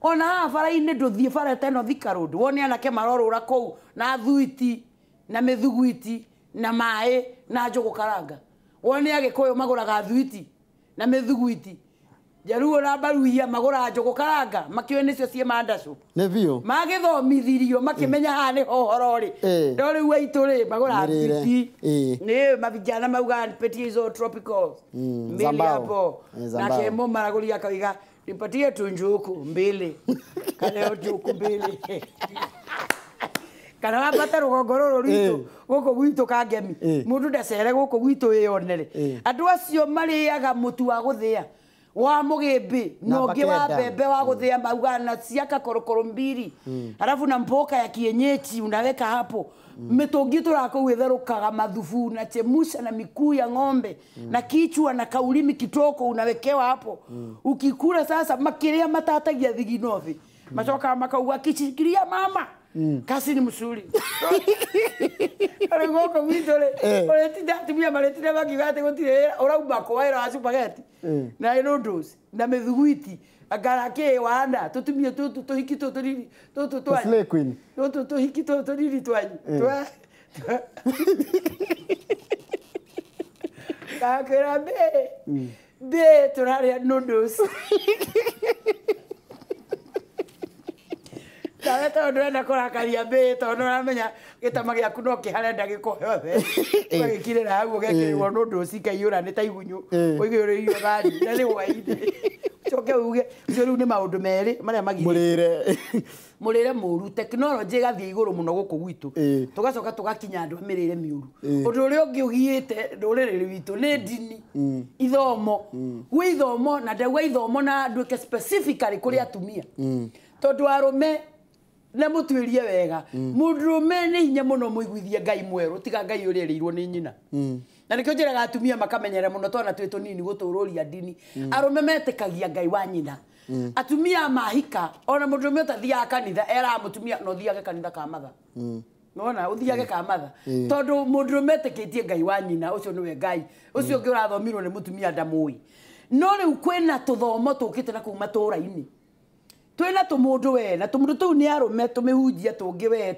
Ona haha bara-inĩ ndũthiĩ bara ta ĩno Thika Road wone anake marorũra kũu na thuiti na mĩthuguiti na maĩ na njũgũ karanga. Wone Agĩkũyũ magũraga thuiti na mĩthuguiti, Jaruo na Baruhia magũraga njũgũ karanga makĩũĩ nĩcio ciĩ mandacũ. Nĩ biũ magĩthomithirio makĩmenya haha nĩho ũhoro rĩ. No rĩu aitũ rĩ magũraga thuiti nĩ mavijana maugaga nipatie hizo tropicals mbili hapo nake mũmaragũri akauga nipatie tu njuku mbili kana njuku mbili kana wambate rũgongo rũrũ rwitũ gũkũ gwitũ Kangemi mũndũ ndacere gũkũ gwitũ wĩyonere. Andũ acio marĩaga mũtu wa gũthĩa wa mũgĩmbĩ na ũngĩ wa mbembe wa gũthĩa maugaga na ciaka korokoro mbili alafu na mboka ya kienyeji unaweka hapo. Mĩtũngi tũrakũu ĩtherũkaga mathubu na chemusha na mikuu ya ng'ombe na kichwa na kaulimi kitoko unawekewa hapo. Ukikula sasa makĩrĩa matatagia thigino thĩ macokaga makauga kichikiria mama kasi ni msuri. Rĩu gũkũ gwitũ rĩ ũrĩtinda atumia marĩtinda makiuga atĩ gũtirĩ ũrauma kũ wĩra wa spaghetti na noodles na mĩthuguiti angara kĩ wana tũtumie tũtũ tũhiki tũtũ tũnini tũtũ twanyu tũtũ tũhiki tũtũ tũnini twanyu gakwĩra mbĩ tũrarĩa noodles. Nawe tondũ ndũrenda kũrakaria mbĩ tondũ nĩũramenya gĩtama gĩaku no kĩhare ndagĩka o yothe ũgagĩkirĩra hau ũgekĩrĩrwo noodles ikaiyũra nĩ ta igunyũ ũigĩrĩirio thani na nĩ hwainĩ ũcoke uge ũcio rĩu nĩ maũndũ merĩ marĩa magirĩte mũrĩre mũru. Tekinoronjĩ ĩgathiĩ igũrũ mũno gũkũ gwitũ tũgacoka tũgakinya andũ a mĩrĩre mĩũru. Ũndũ ũrĩa ũngĩ ũgiĩte ndũrĩrĩ rwitũ nĩ ndini ithomo gwĩ ithomo na ndauga ithomo na nduĩke specifically kũrĩ atumia tondũ arũme na mũtuĩrie wega mũndũrũme nĩ hinya mũno mũiguithie Ngai mwerũ tiga Ngai ũrĩa erĩirwo nĩ nyina. Na nĩkĩo njĩraga atumia makamenyera mũno twana twĩ tũnini gũtũrũria ndini. Arũme metĩkagia Ngai wa nyina. Atumia mahika ona mũndũrũme ũtathiaga kanitha eraga mũtumia no thiage kanitha ka matha. Nona ũthiage ka matha tondũ mũndũrũme etĩkĩtie Ngai wa nyina ũcio nĩwe Ngai ũcio ũngĩ ũrathomirwo nĩ mũtumia ndamũĩ. No rĩu kwĩna tũthomo tũkĩte na kũu matũũra-inĩ twĩna tũmũndũ we na tũmũndũ tũu nĩ arũme tũmĩhunjia tũngĩ we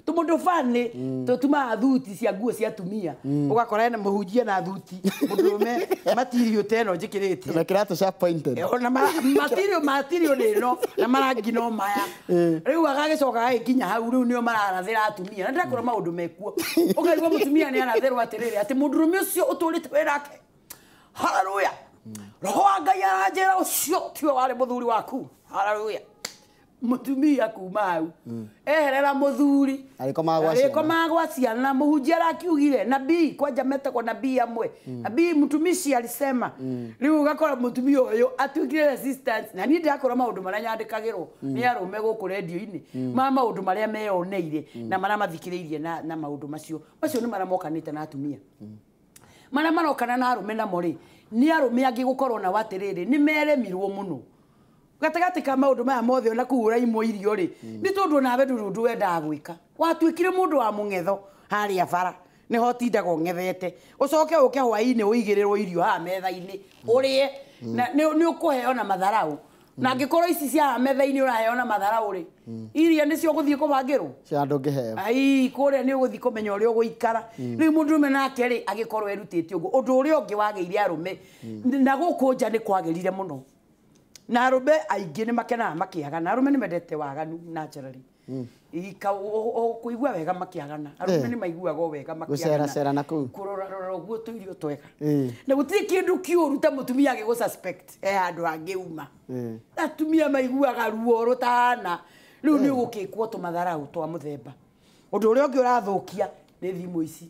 tũmũndũ bani tũtumaga thuti cia nguo cia atumia ũgakora ena mũhunjia na thuti mũndũrũme matirio ta ĩno njĩkĩrĩte na kĩratũ cia pointed ona matirio nĩ ĩno na marangi no maya rĩu agagĩcoka agagĩkinya hau rĩu nĩo mararathĩra atumia na ndĩrakora maũndũ mekuo ũkaigua mũtumia nĩ arathĩrwo atĩrĩrĩ atĩ mũndũrũme ũcio ũtũrĩte wĩ nake haleluya roho wa Ngai aranjĩra ũcio tiwe warĩ mũthuri waku haleluya mutumia kuma hau eherera muthuri arikomaga gwa ciana muhunjia arakiugire nabii kwanja metagwo nabii amwe nabii mtumishi alisema riu ugakora mutumia uyu atuikire resistance na ni ndakora maundu maria nyandikagirwo ni arume guku radio-ini ma maundu maria meyoneire na maria mathikiriirie na maundu macio macio ni maria mokanite na atumia maria marokana na arume namo ri ni arume angi gukorwo na watiriri ni meremirwo muno Gatagatĩ ka maũndũ maya mothe ona kũu ũraimwo irio rĩ, nĩ tondũ onawe ndũrĩ ũndũ wendaga gwĩka. Watuĩkire mũndũ wa mũng'etho harĩa bara, nĩho ũtindaga ũng'ethete. Ũcoke ũke hwaĩ-inĩ ũigĩrĩrwo irio haha metha-inĩ ũrĩe, na nĩ ũkũheo na matharau. Na angĩkorwo ici cia haha metha-inĩ ũraheo na matharau rĩ, iria nĩcio ũgũthiĩ kũbangĩrwo. Cia ndũngĩheo. Ai, kũrĩa nĩ ũgũthiĩ kũmenya ũrĩa ũgũikara. Rĩu mũndũrũme nake rĩ, agĩkorwo erutĩte ũguo. Ũndũ ũrĩa ũngĩ wagĩire arũme, na gũkũ nja nĩ kwagĩrire mũno. Na arũme aingĩ nĩ makenaga makĩagana. Arũme nĩ mendete waganu naturally. Kũigua wega makĩagana. Arũme nĩ maiguaga wega makĩagana. Gũceracera na kũu. Kũrora rora ũguo tũirio twega. Na gũtirĩ kĩndũ kĩũru ta mũtumia agĩgũ suspect he handũ hangĩuma. Atumia maiguaga ruo rũtahana. Rĩu nĩ ũgũkĩkwo tũmatharau twa mũthemba. Ũndũ ũrĩa ũngĩ ũrathũkia nĩ thimũ ici.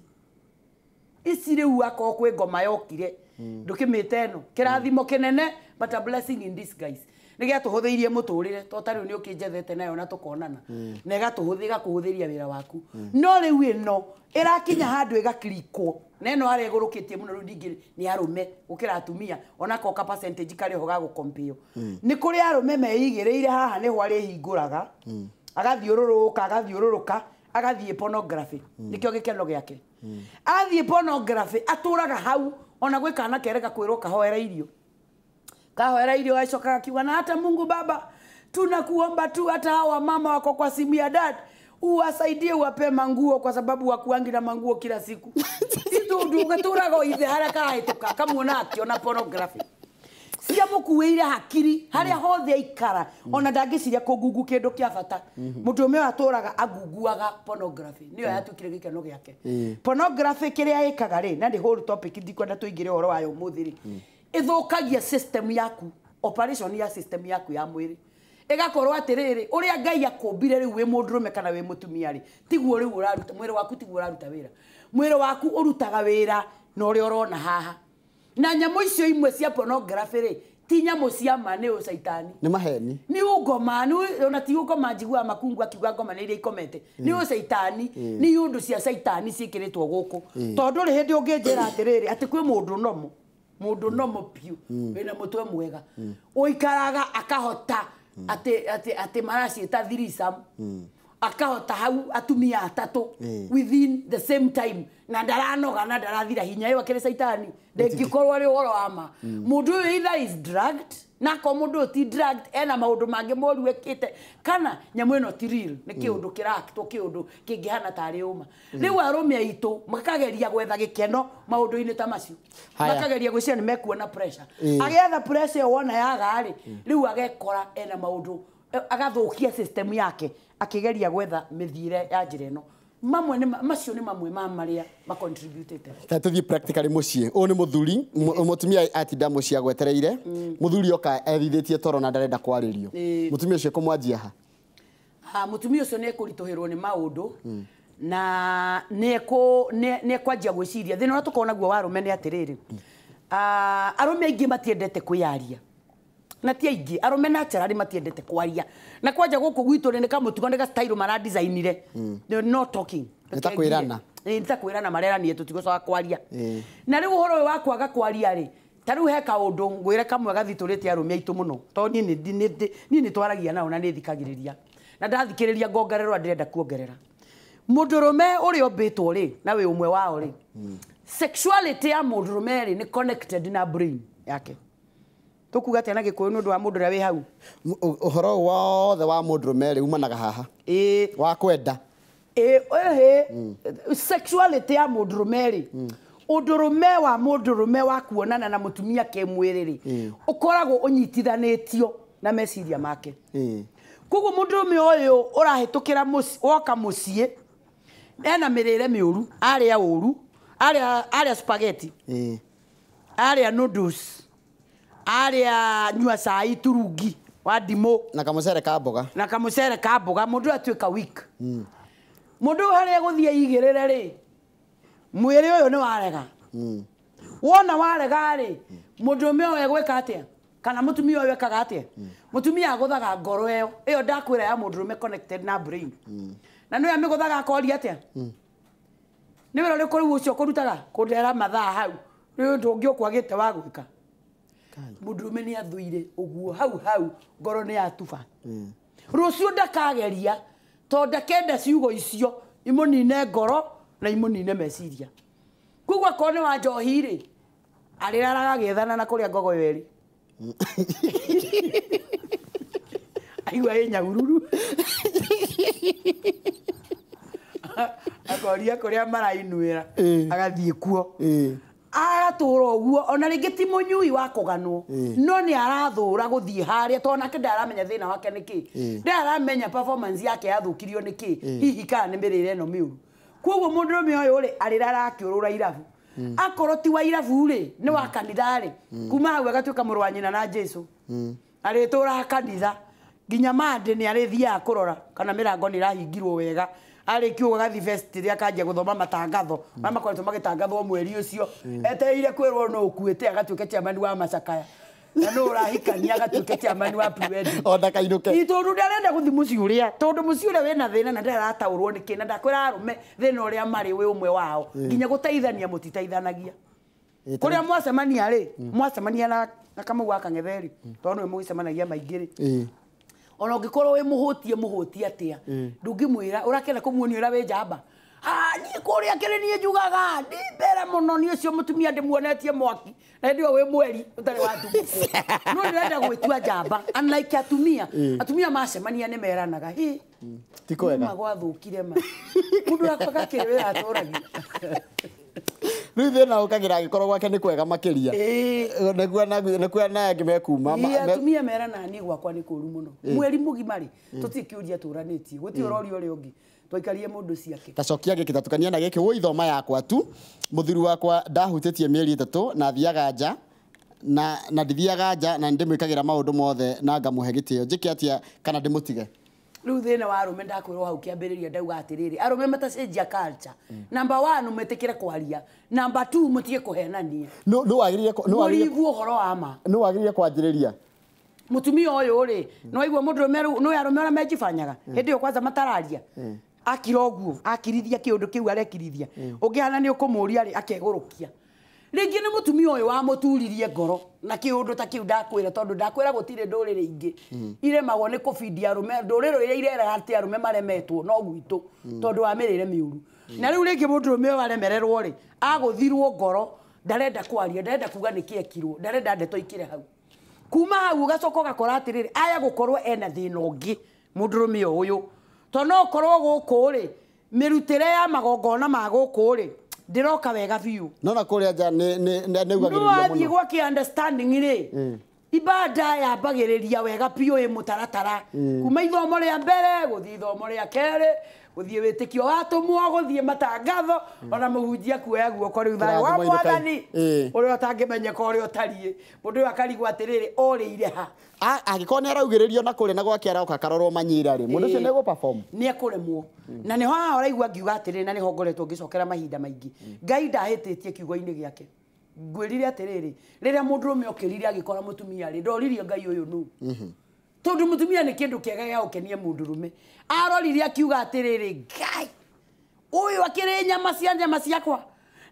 Ici rĩu akorwo kwĩ ngoma yokire. Ndũkĩmĩte ĩno. Kĩrathimo kĩnene, but a blessing in disguise. Nĩ gĩatũhũthĩirie mũtũrĩre, to ta rĩu nĩ ũkĩnjethete nayo na tũkonana. Na ĩgakũhũthĩria wĩra waku. No rĩu ĩno ĩrakinya handũ ĩgakirikwo. Na ĩno arĩa ĩgũrũkĩtie mũno rĩu ningĩ nĩ arũme gũkĩra atumia, onako ka percentage karĩ ho ga gũkompio. Nĩ kũrĩ arũme meigĩrĩire haha nĩho arĩhingũraga, agathiũrũrũka, agathiũrũrũka, agathiĩ pornography. Nĩkĩo gĩkeno gĩake. Athiĩ pornography, atũraga hau, ona gwĩ kana kerega kwĩrwo kahoera irio. Kahoera irio acokaga akiuga, na hata Mungu Baba tunakuomba tu, hata hawa mama wako kwa simu ya dad uwasaidie, uwape manguo kwa sababu wakuangi na manguo kila siku. Itu gaturaga ithe haria karahituka kamuona akiona pornography. Ciamũkuĩire hakiri harĩa hothe aikara, ona ndangĩciria kũngungu kĩndũ kĩa bata. Mũndũ ũmwe atũraga angunguaga pornography, nĩyo yatuĩkire gĩkeno gĩake. Pornography kĩrĩa ĩkaga rĩ, na nĩ whole topic ndikwenda tũingĩre ũhoro wayo ũmũthĩ rĩ, ĩthũkagia system yaku, operation ya system yaku ya mwĩrĩ. Ĩgakorwo atĩrĩrĩ, ũrĩa Ngai akũmbire rĩu wĩ mũndũrũme kana wĩ mũtumia rĩ, tiguo rĩu ũraruta mwĩrĩ waku, tiguo ũraruta wĩra. Mwĩrĩ waku ũrutaga wĩra na ũrĩa ũrona haha. Na nyamũ icio imwe cia pornography rĩ, ti nyamũ cia ma, nĩ ũcaitani. Nĩ maheni. Nĩ ũngoma, nĩ ona ti ũngoma njiguaga makungu akiuga ngoma nĩ iria ikomete. Nĩ ũcaitani, nĩ ũndũ cia caitani ciĩkĩrĩtwo gũkũ. Tondũ rĩ hĩndĩ ũngĩnjĩra atĩrĩrĩ, atĩ kwĩ mũndũ nomo, mũndũ nomo piũ, wĩna mũtwe mwega. Ũikaraga akahota atĩ maraciĩta threesome. Akahota hau atumia atatũ within the same time, na ndaranoga na ndarathira hinya. Ĩyo akĩrĩ caitani, ndĩngĩkorwo arĩ ũhoro wa ma. Mũndũ ũyũ either is drugged, na akorwo mũndũ ũyũ ti drugged, ena maũndũ mangĩ moru ekĩte, kana nyamũ ĩno ti real, nĩ kĩũndũ kĩraktwo, kĩũndũ kĩngĩhana tarĩ ũma. Rĩu arũme aitũ makageria gwetha gĩkeno maũndũ-inĩ ta macio. Makageria gwĩciria nĩ mekuona pressure. Agĩetha pressure ĩyo wona yaga rĩ, rĩu agekora ena maũndũ, agathũkia system yake akĩgeria gwetha mĩthiĩre ya njĩra ĩno. Mamwe nĩ macio nĩ mamwe ma marĩa macontributĩte. Ta tũthiĩ practically mũciĩ. Ũyũ nĩ mũthuri, mũtumia atinda mũciĩ agwetereire. Mũthuri oka ethithĩtie toro na ndarenda kwarĩrio. Mũtumia ũcio kũmwanjia ha? Mũtumia ũcio nĩ ekũritũhĩrwo nĩ maũndũ, na nĩ ekwanjia gwĩciria. Thĩna ũrĩa tũkoragwo naguo wa arũme nĩ atĩrĩrĩ, arũme aingĩ matiendete kwĩyaria. Na ti aingĩ, arũme naturally matiendete kwaria. Na kwanja gũkũ gwitũ rĩ, nĩ kamũtugo, nĩ ga style maradesignire. No talking. Nĩ ta kwĩrana. Nĩ ta kwĩrana mareranie, tũtigũcoka kwaria. Na rĩu ũhoro ũyũ wa kwaga kwaria rĩ, ta rĩu he kaũndũ ngwĩre kamwe gathitũrĩte arũme aitũ mũno. Tondũ niĩ nĩ twaragia nao na nĩ thikagĩrĩria. Na ndathikĩrĩria ngongererwo ndĩrenda kuongerera. Mũndũrũme ũrĩa ũmbĩtwo rĩ, na wĩ ũmwe wao rĩ, sexuality ya mũndũrũme rĩ nĩ connected na brain yake. Tũkuga atĩa na Gĩkũyũ nĩ ũndũ wa mũndũ ũrĩa wĩ hau? Ũhoro wothe wa mũndũrũme rĩ umanaga haha. Wa kwenda. Sexuality ya mũndũrũme rĩ, ũndũrũme wa mũndũrũme wa kuonana na mũtumia kĩmwĩrĩ rĩ, ũkoragwo ũnyitithanĩtio na meciria make. Koguo mũndũrũme ũyũ ũrahĩtũkĩra woka mũciĩ, ena mĩrĩre mĩũru, arĩa ũru, arĩa spaghetti, arĩa noodles, arĩa nyua cai turungi wa ndimũ, na kamũcere ka mboga, na kamũcere ka mboga, mũndũ atuĩka weak. Mũndũ harĩa gũthiĩ aigĩrĩre rĩ, mwĩrĩ ũyũ nĩ warega. Wona warega rĩ, mũndũrũme ũyũ egwĩka atĩa? Kana mũtumia ũyũ ekaga atĩa? Mũtumia agũthaga ngoro ĩyo, ĩyo ndakwĩra ya mũndũrũme connected na brain. Na nĩwe amĩgũthaga akoria atĩa? Nĩ wĩra ũrĩkũ rĩu ũcio ũkũrutaga? Kũndehera mathaa hau. Nĩ ũndũ ũngĩ ũkwagĩte wa gwĩka. Mũndũrũme nĩ athũire ũguo hau hau ngoro nĩ yatuba. Rũciũ ndakageria tondũ ndakenda ciugo icio imũnine ngoro na imũnine meciria. Koguo akorwo nĩ wa njohi rĩ, arĩraraga agĩethana na kũrĩa ngogoyo ĩrĩ. Aigua ĩ Nyahururu. Akoria kũrĩa marainuĩra agathiĩ kuo. Agatũra ũguo ona rĩngĩ ti mũnyui wa kũganwo no nĩ arathũra gũthiĩ harĩa tondũ nake ndaramenya thĩna wake nĩ kĩ, ndaramenya performance yake yathũkirio nĩ kĩ, hihi kana nĩ mĩrĩre ĩno mĩũru. Koguo mũndũrũme ũyũ rĩ arĩrara akĩũrũra irabu. Akorwo ti wa irabu rĩ nĩ wa kanitha rĩ, kuma hau agatuĩka mũrũ wa nyina na Jesũ. Arĩtũraga kanitha nginya mande nĩ arĩthiaga kũrora kana mĩrango nĩ ĩrahingirwo wega. Arĩkia ũguo agathiĩ fest akanjia gũthoma matangatho marĩa makoretwo magĩtangathwo mweri ũcio, etereire kwĩrwo nũ ũkuĩte agatuĩke chairman wa macakaya na nũ ũrahikania agatuĩke chairman wa pre-wedding. O ndakainũke. Tondũ ndarenda gũthiĩ mũciĩ ũrĩa, tondũ mũciĩ ũrĩa wĩna thĩna na ndarataũrwo nĩ kĩ, na ndakwĩra arũme thĩna ũrĩa marĩ wĩ ũmwe wao nginya gũteithania mũtiteithanagia. Kũrĩa mwacemania rĩ, mwacemania na Kamau wa Kang'ethe rĩ, tondũ nĩwe mũgĩcemanagia maingĩ rĩ, ona ũngĩkorwo wĩ mũhũtie mũhũtie atĩa, ndũngĩmwĩra ũrakena kũmuonia ũrĩa wĩ njamba. Niĩ kũrĩa kĩrĩ niĩ njugaga ndĩ mbere mũno niĩ ũcio mũtumia ndĩmuonetie mwaki na hĩndĩ ĩyo wĩ mweri ũtarĩ watumũkwo. No ndĩrenda gwĩtua njamba unlike atumia. Atumia macemania nĩ meranaga hĩ ti kwega gwathũkire ma mũndũ akwa gakĩrĩ wĩra atũragia. Rĩu thĩna ũkagĩra angĩkorwo gwake nĩ kwega makĩria nĩkuo na angĩ mekuma. Atumia meranaga niĩ gwakwa nĩ kũũru mũno. Mweri mũgima rĩ tũtirĩ kĩũria tũranĩtie, gũtirĩ ũroria ũrĩa ũngĩ, twaikarie mũndũ ciake. Tacokia gĩkĩ tatukania na gĩkĩ woi thoma yakwa tu. Mũthuri wakwa ndahutĩtie mĩeri 3 na thiaga nja na ndithiaga nja na ndĩmwĩkagĩra maũndũ mothe na ngamũhe gĩtĩo. Njĩke atĩa kana ndĩmũtige? Rĩu thĩna wa arũme ndakwĩrwo hau kĩambĩrĩria ndauga atĩrĩrĩ, arũme matacenjia culture. Number 1 mwĩtĩkĩre kwaria, number 2 mũtige kũhenania. Nũ wagĩrĩire mũriguo ũhoro wa ma. Nũ wagĩrĩire kwanjĩrĩria? Mũtumia ũyũ rĩ, nĩ waigua mũndũrũme rĩu nĩ arũme arĩa mejibanyaga hĩndĩ ĩyo kwanza matararia akira ũguo akirithia kĩũndũ kĩu arekirithia, ũngĩhana nĩ ũkũmũria rĩ akegũrũkia. Rĩngĩ nĩ mũtumia ũyũ wamũturirie ngoro na kĩũndũ ta kĩu ndakwĩra, tondũ ndakwĩra gũtirĩ ndũrĩrĩ ingĩ iremagwo nĩ kũbindia arũme. Ndũrĩrĩ iria ireraga atĩ arũme maremetwo no gwitũ tondũ wa mĩrĩre mĩũru. Na rĩu rĩngĩ mũndũrũme ũyũ aremererwo rĩ agũthirwo ngoro, ndarenda kwaria, ndarenda kuga nĩkĩ ekirwo, ndarenda ndeto ikĩre hau. Kuma hau ũgacoka ũgakora atĩrĩrĩ aya gũkorwo ena thĩna ũngĩ mũndũrũme ũyũ, tondũ no ũkorwo gũkũ rĩ mĩrutĩre ya magongona ma gũkũ rĩ ndĩroka wega biũ. No na kũrĩa nja nĩ ugagĩrĩria mũno. Wathiĩ gwake understanding rĩ, ibada yambagĩrĩria wega biũ ĩ mũtaratara kuma ithomo rĩa mbere gũthiĩ ithomo rĩa kerĩ gũthiĩ wĩtĩkio watũmwo gũthiĩ matangatho ona mũhunjia kuoya guoko rĩu thayũ wa Mwathani ũrĩa ũtangĩmenyeka ũrĩa ũtariĩ. Mũndũ ũyũ akarigwo atĩrĩrĩ orĩire ha. Angĩkorwo nĩ araugĩrĩrio na kũrĩa na gwake aroka akarorwo manyira rĩ, mũndũ ũcio nĩ egũ perform nĩ ekũremwo. Na nĩho haha ũraigua ngiuga atĩrĩrĩ, na nĩho ngoretwo ngĩcokera mahinda maingĩ, Ngai ndahĩtĩtie kiugo-inĩ gĩake. Ngwĩrire atĩrĩrĩ, rĩrĩa mũndũrũme okĩrire agĩkora mũtumia rĩ, ndoririe Ngai ũyũ nũ, tondũ mũtumia nĩ kĩndũ kĩega gĩa gũkenia mũndũrũme. Arorire akiuga atĩrĩrĩ, Ngai ũyũ akĩrĩ nyama cia nyama ciakwa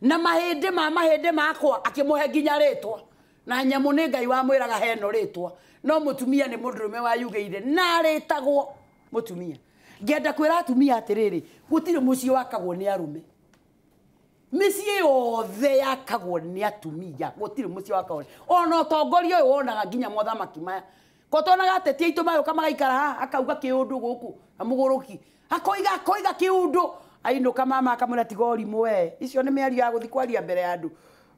na mahĩndĩ ma mahĩndĩ makwa, akĩmũhe nginya rĩtwa. Na nyamũ nĩ Ngai wamwĩraga heno rĩtwa, no mũtumia nĩ mũndũrũme wayugĩire na arĩtagwo mũtumia. Ngĩenda kwĩra atumia atĩrĩrĩ, gũtirĩ mũciĩ wakagwo nĩ arũme. Mĩciĩ yothe yakagwo nĩ atumia, gũtirĩ mũciĩ wakagwo. Ona ũtongoria ũyũ wonaga nginya mothamaki maya, ko tonaga ateti aitũ magĩũka magaikara haha akauga kĩũndũ gũkũ na mũgũrũki akoiga akoiga kĩũndũ, ainũka mama akamwĩra tiga ũrimũ we, icio nĩ mĩario ya gũthiĩ kwaria mbere ya andũ.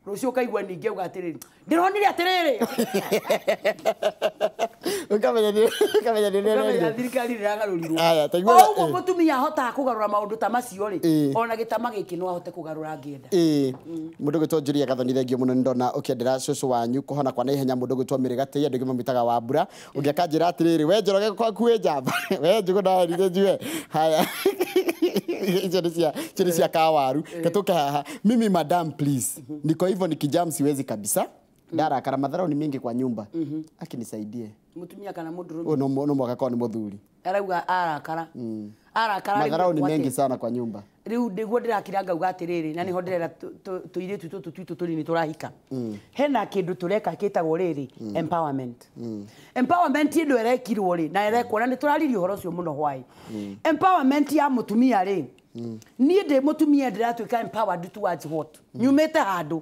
Rũciũ ũkaigua ningĩ auga atĩrĩrĩ, ndĩronire atĩrĩrĩ. Ũkamenya nĩ thirikari ĩragarũrirwo. Ũguo mũtumia ahotaga kũgarũra maũndũ ta macio rĩ, ona gĩtama gĩkĩ no ahote kũgarũra ngĩenda. Mũndũ gwĩtwo Julia Gathoni, thengio mũno nĩ ndona ũkĩendera cũcũ wanyu kũhona kwa naihenya. Mũndũ gwĩtwo Mĩrĩ Gatĩi, andũ aingĩ mamwĩtaga Wambura. Ũngĩ akanjĩra atĩrĩrĩ, we Njoroge kwaku wĩ njamba, we Njũgũ ndaherire njue. Haya, icio nĩ cia kawaru. Katũke haha. Mimi madam please, niko hivyo nikijam siwezi kabisa, ndarakara, madharau ni mingi kwa nyumba, akinisaidie. Mũtumia kana mũndũrũme? No mwaka korwo nĩ mũthuri arauga arakara. Arakara madharau ni mengi sana kwa nyumba. Rĩu nĩguo ndĩrakira ngauga atĩrĩrĩ na nĩho ndĩrera tũirĩtu tũtũ twitũ tũnini tũrahika. Hena kĩndũ tũreka gĩtagwo rĩrĩ empowerment. Empowerment ĩno ĩrekirwo rĩ na ĩrekwo na nĩtũraririe ũhoro ũcio mũno hwaĩ. Empowerment ya mũtumia rĩ niĩ ndĩ mũtumia ndĩratuĩka empowered towards what? Nyumĩte handũ.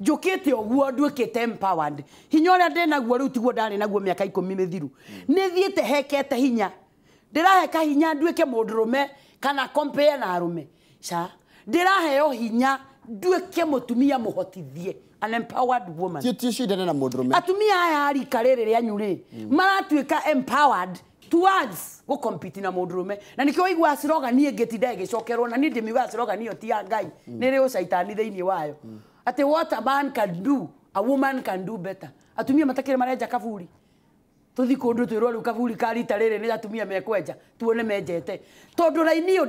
Njũkĩte ũguo nduĩkĩte empowered. Hinya ũrĩa ndĩnaguo rĩu tiguo ndarĩ naguo mĩaka 10 mĩthiru. Nĩthiĩte hekete hinya. Ndĩraheka hinya nduĩke mũndũrũme kana compare na arũme. Ca ndĩraheo hinya nduĩke mũtumia mũhotithie, an empowered woman. Ti cindane na mũndũrũme. Atumia aya a rika rĩrĩ rĩanyu rĩ maratuĩka empowered towards go compete na mũndũrũme. Na nĩkĩo waigua slogan ĩngĩ tinda ĩgĩcokerwo na niĩ ndĩmiugaga slogan ĩyo ti ya Ngai, nĩ ĩrĩ ũcaitani thĩinĩ wayo. Atĩ what a man can do, a woman can do better. Atumia matakĩrĩ marenja kaburi. Tuthi kundu twirwo riu kaburi ka rita riri ni atumia mekwenja tuone menjete tondu raini iyo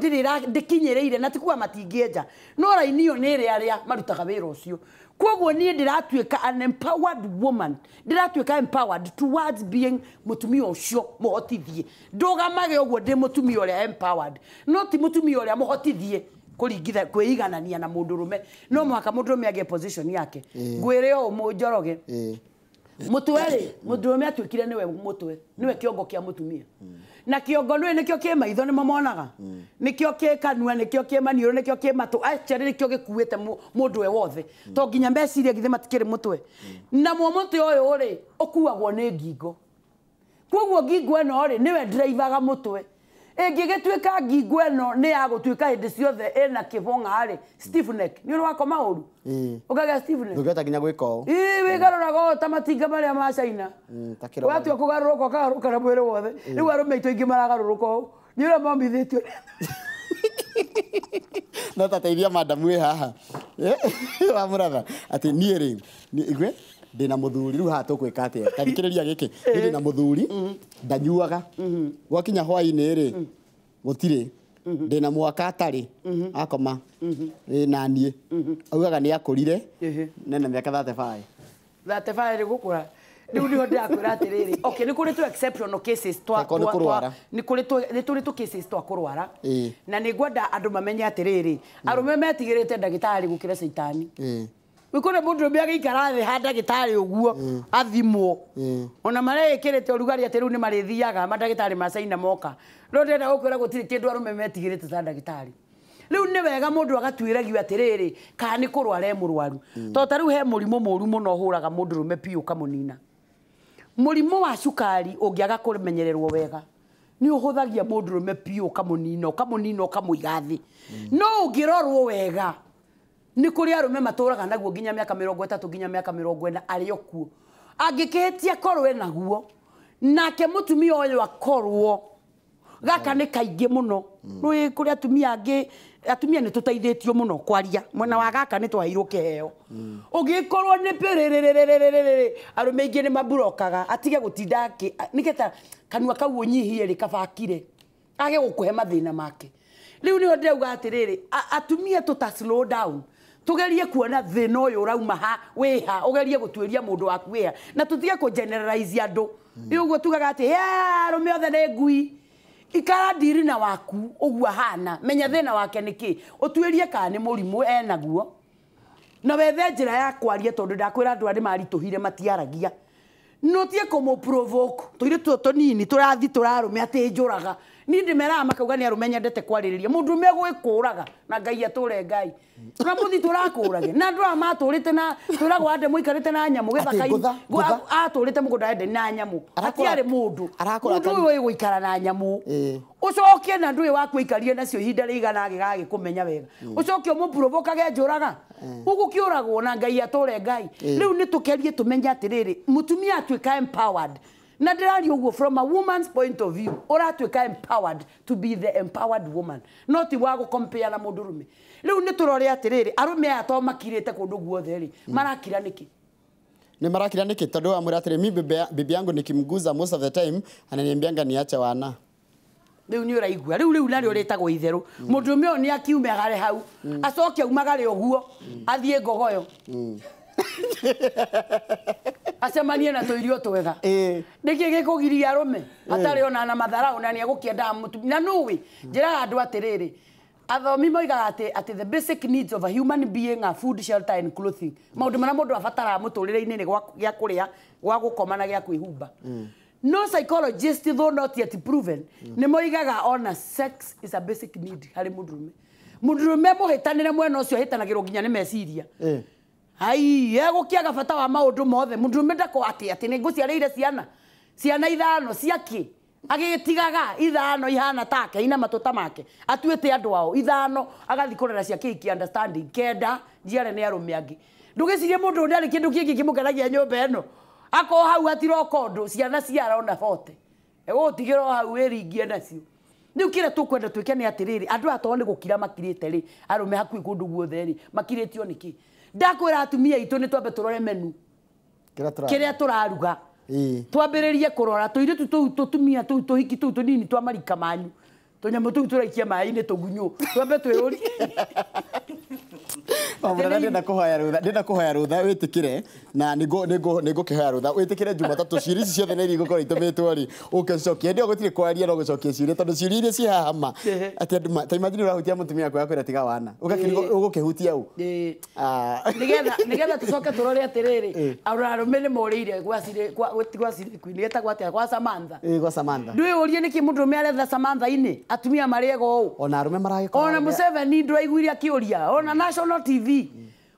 ndikinyiriire na tikuwa matingĩenja no raini iyo ni ĩrĩa arĩa marutaga wĩra ũcio. Koguo niĩ ndĩratuĩka an empowered woman, ndĩratuĩka empowered towards being mũtumia ũcio mũhotithie. Ndũgamage ũguo ndĩ mũtumia ũrĩa empowered, no ti mũtumia ũrĩa mũhotithie kũringitha kwĩiganania na mũndũrũme. No mũhaka mũndũrũme agĩe position yake. Ngwĩre ũũ Mũnjoroge, mutwe rĩ mũndũrũme atuĩkire nĩwe mutwe, nĩwe kĩongo kĩa mũtumia. Na kĩongo nĩwe nĩkĩo kĩ maitho nĩmo monaga, nĩkĩo kĩ kanua, nĩkĩo kĩ maniũrũ, nĩkĩo kĩ matũ, actually nĩkĩo gĩkuĩte mũndũ we wothe. To nginya meciria githĩ matikĩrĩ mũtwe. Namuo mũtĩ ũyũ rĩ ũkuagwo nĩ ngingo. Koguo ngingo ĩno rĩ nĩwe drivaga mũtwe. Ĩngĩgĩtuĩka ngingo ĩno nĩ ya gũtuĩka hĩndĩ ciothe ĩna kĩbong'a rĩ, stiff neck, nĩ ũrĩ wakoma ũru? Ũkagĩa stiff neck. Ndũngĩhota nginya gwĩka ũũ. Ĩĩ wĩgarũraga ũũ ta matinga marĩa ma China. Watua kũgarũrũka ũkagarũrũka na mwĩrĩ wothe. Rĩu arũme aitũ aingĩ maragarũrũka ũũ. Nĩ ũrĩa momithĩtio. No tateithia madamu wĩ haha. Wa mũratha atĩ niĩ rĩ, igue ndĩna mũthuri rĩu haha tũkwĩka atĩa? Ta thikĩrĩria gĩkĩ. Niĩ ndĩna mũthuri ndanyuaga. Gwakinya hwaĩ-inĩ rĩ gũtirĩ. Ndĩna mwaka atarĩ akoma na niĩ. Augaga nĩ akũrire nena mĩaka 35. 35 rĩ gũkũra. Rĩu nĩho ndĩrakwĩra atĩrĩrĩ. Okay, nĩ kũrĩ tũ exceptional cases twa nĩ kũrĩ nĩ tũrĩ tũ cases twa kũrwara. Na nĩ ngwenda andũ mamenye atĩrĩrĩ, arũme metigĩrĩte ndagĩtarĩ gũkĩra caitani. Wikone mundu ũmwe agĩikara thĩ ha ndagĩtarĩ ũguo athimwo. Ona mareĩkĩrĩte ũrugarĩ atĩ rĩu nĩ marĩthiaga mandagĩtarĩ ma China moka. No ndĩrenda gũkwĩra gũtirĩ kĩndũ arũme metigĩrĩte ta ndagĩtarĩ. Rĩu nĩ wega mũndũ agatuĩragio atĩrĩrĩ kana nĩ kũrwara e mũrwaru. Tondũ ta rĩu he mũrimũ mũru mũno ũhũraga mũndũrũme piũ ũkamũnina. Mũrimũ wa cukari ũngĩaga kũmenyererwo wega nĩ ũhũthagia mũndũrũme piũ ũkamũnina ũkamũnina ũkamũiga thĩ. No ũngĩrorwo wega nĩ kũrĩ arũme matũraga naguo nginya mĩaka 30 nginya mĩaka 40 arĩ o kuo. Angĩkĩhĩtia korwo enaguo nake mũtumia ũyũ akorwo gaka nĩ kaingĩ mũno. Rĩu kũrĩ atumia angĩ, atumia nĩ tũteithĩtio mũno kwaria mwena wa gaka nĩ twaheirwo kĩheo. Ũngĩkorwo nĩ pĩrĩrĩrĩrĩrĩrĩ arũme aingĩ nĩ maburokaga atige gũtinda nĩgetha kanua kau ũnyihie rĩ kabakire age gũkũhe mathĩna make. Rĩu nĩho ndĩrauga atĩrĩrĩ atumia tũta slow down tugerie kuona thĩna ũyũ ũrauma ha wĩha ũgerie gũtuĩria mũndũ waku wĩha na tũtige kũ generalize andũ. Rĩu ũguo tugaga atĩ arũme othe nĩ ngui. Ikara ndiri na waku ũguo ahana, menya thĩna wake nĩ kĩ, ũtuĩrie kana nĩ mũrimũ enaguo na wethe njĩra ya kwaria tondũ ndakwĩra andũ arĩa maritũhire matiaragia. No tie kũmũ provoke tũirĩtu tũtũ tũnini tũrathi tũrarũme atĩ njũraga. Niĩ ndĩmeraga makauga nĩ arũme nyendete kwarĩrĩria. Mũndũrũme gwĩkũraga na Ngai atũre Ngai. Tũramũthi tũrakũrage na andũ aya matũrĩte na twĩragwo ande mũikarĩte na nyamũ gĩthaka-inĩ. Atũrĩte mũgũnda ende na nyamũ. Hatiarĩ mũndũ. Mũndũ ũyũ ũĩ gũikara na nyamũ. Ũcoke na ndũĩ waku ũikarie nacio ihinda rĩigana agĩgagĩkũmenya wega. Ũcoke ũmũprovokage njũraga. Ũgũkĩũragwo na Ngai atũre Ngai. Rĩu nĩ tũkerie tũmenye atĩrĩrĩ mũtumia atuĩka empowered. Na ndĩraria ũguo from a woman's point of view, ũratuĩka empowered to be the empowered woman. No ti wa gũcompare na mũndũrũme. Rĩu nĩ tũrore atĩrĩrĩ arũme aya to makirĩte kũndũ guothe rĩ, marakira nĩkĩ? Nĩ marakira nĩkĩ? Tondũ wamwĩra atĩrĩ mi bibi yangu nikimguza most of the time ananiambianga niache wana. Rĩu nĩ ũraigua rĩu narĩo rĩtagwo itherũ. Mũndũrũme ũyũ nĩ akiume agare hau acoke aumagare ũguo athiĩ ngogoyo acemanie na tũirio twega. Nĩkĩ gĩkũgiria arũme atarĩ ona na matharau na nĩegũkĩendaga mũtumia. Na nũĩ njĩraga andũ atĩrĩrĩ Athomi moigaga atĩ the basic needs of a human being are food, shelter and clothing. Maũndũ marĩa mũndũ abataraga mũtũrĩre-inĩ nĩ gĩa kũrĩa, gwa gũkoma na gĩa kwĩhumba. No psychologist though not yet proven, nĩ moigaga ona sex is a basic need harĩ mũndũrũme. Mũndũrũme mũhĩtanĩre mwena ũcio ahĩtanagĩrwo nginya nĩ meciria. Ai, egũkĩaga bata wa maũndũ mothe. Mũndũrũme ndako atĩ nĩ ngũciarĩire ciana. Ciana ithano ciakĩ? Agĩtigaga ithano ihana take ina matũ ta make atuĩte andũ ao ithano agathiĩ kũrera cia kĩhiki understanding kenda njiare nĩ arũme angĩ. Ndũgĩcirie mũndũ ũrĩa arĩ kĩndũ kĩngĩ kĩmũkenagia nyũmba ĩno akorwo hau hatiroka ũndũ ciana ciara ona bote egũgũtigĩra o hau wĩringie nacio. Rĩu kĩrĩa tũkwenda twĩke nĩ atĩrĩrĩ, andũ aya tondũ nĩ gũkira makirĩte rĩ, arũme hakuhĩ kũndũ guothe rĩ makirĩtio nĩkĩ? Ndakwĩra atumia aitũ nĩ twambe tũrore menu kĩrĩa tũraruga. Twambĩrĩrie kũrora tũirĩtu tũu tũtumia tũu tũhiki tũu tũnini twa marika manyu tũnyamũ tũu tũraikia maĩ-inĩ tũgunyũ twambe twĩyũrie. Wamũratha ndĩrenda kũhoya rũtha, ndĩrenda kũhoya rũtha wĩtĩkĩre na nĩngũkĩhoya rũtha wĩtĩkĩre Jumatatũ ciũria ici ciothe nĩ iria igũkorwo itũmĩtwo rĩ ũke ũcokie. Hĩndĩ ĩyo gũtirĩ kwaria no gũcokia ciũria tondũ ciũria iria ciĩ haha ma atĩ andũ ta imagine ũrahutia mũtumia waku akwĩra tiga wana ũgũkĩhutia ũ. Nĩgetha tũcoke tũrore atĩrĩrĩ, arũme nĩ morĩire gwa Queen getagwo atĩa gwa Samantha. Gwa Samantha. Ndwĩyũrie nĩkĩ mũndũrũme aretha Samantha-inĩ atumia marĩega ũũ. Ona arũme maragĩkorwo ona Museveni ndũraiguire akĩũria ona National TV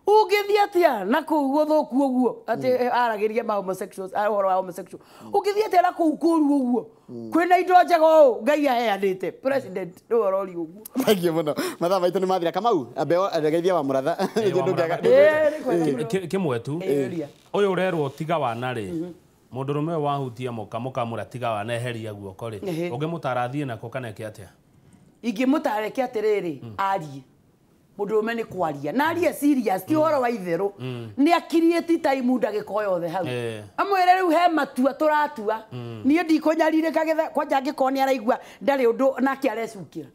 ũngĩthiĩ atĩa na kũu gũthũku ũguo atĩ aragĩria ma homosexuals ũhoro wa homosexual ũngĩthiĩ atĩa na kũu kũru ũguo kwĩna indo njega ũũ Ngai aheanĩte president nĩwe ũroria ũguo. Thank you mũno. Mathaa maitũ nĩ mathira. Kamau ambe geithia wa Mũratha. Kĩmwe tu ũyũ ũrerwo tiga wana rĩ mũndũrũme ũyũ wahutia mũka mũkamũra tiga wana eheria guoko rĩ ũngĩmũtara athiĩ nako kana eke atĩa? Ingĩmũtara eke atĩrĩrĩ arie. Mũndũrũme nĩ kwaria na arie serious ti ũhoro wa itherũ nĩ akiriĩti time ndagĩka o yothe hau amwĩre rĩu he matua tũratua niĩ ndikũnyarirĩka getha kwanja angĩkorwo nĩ araigua ndarĩ ũndũ nake arecukĩra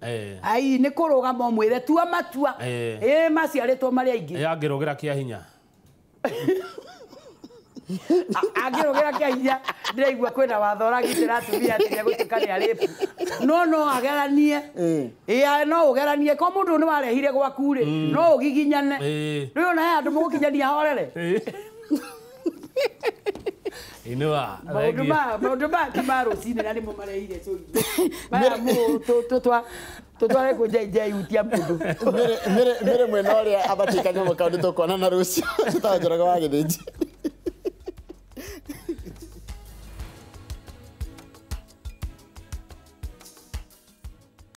ai nĩ kũrũgama ũmwĩre tua matua ĩ maciarĩtwo marĩ aingĩ. Angĩrũgĩra kĩa hinya angĩrũgĩra kĩa hinya ndĩraigua kwĩna watho ũragitĩra atumia atĩ nĩegũtuĩka nĩ arĩpu no ageranie ĩ no ũgeranie ko mũndũ nĩ warehire gwaku rĩ no ũgiginyane rĩu ona he andũ mũgũkinyania horere. Inua maũndũ ma ti ma rũcinĩ na nĩmo marehire maya tũtware kũnjainjai hutia mũndũ mĩrĩ mwena ũrĩa abatiĩ kanyamũ kau nĩ tũkuonana rũciũ. Tũtawa Njoroge wa Gĩthĩnji.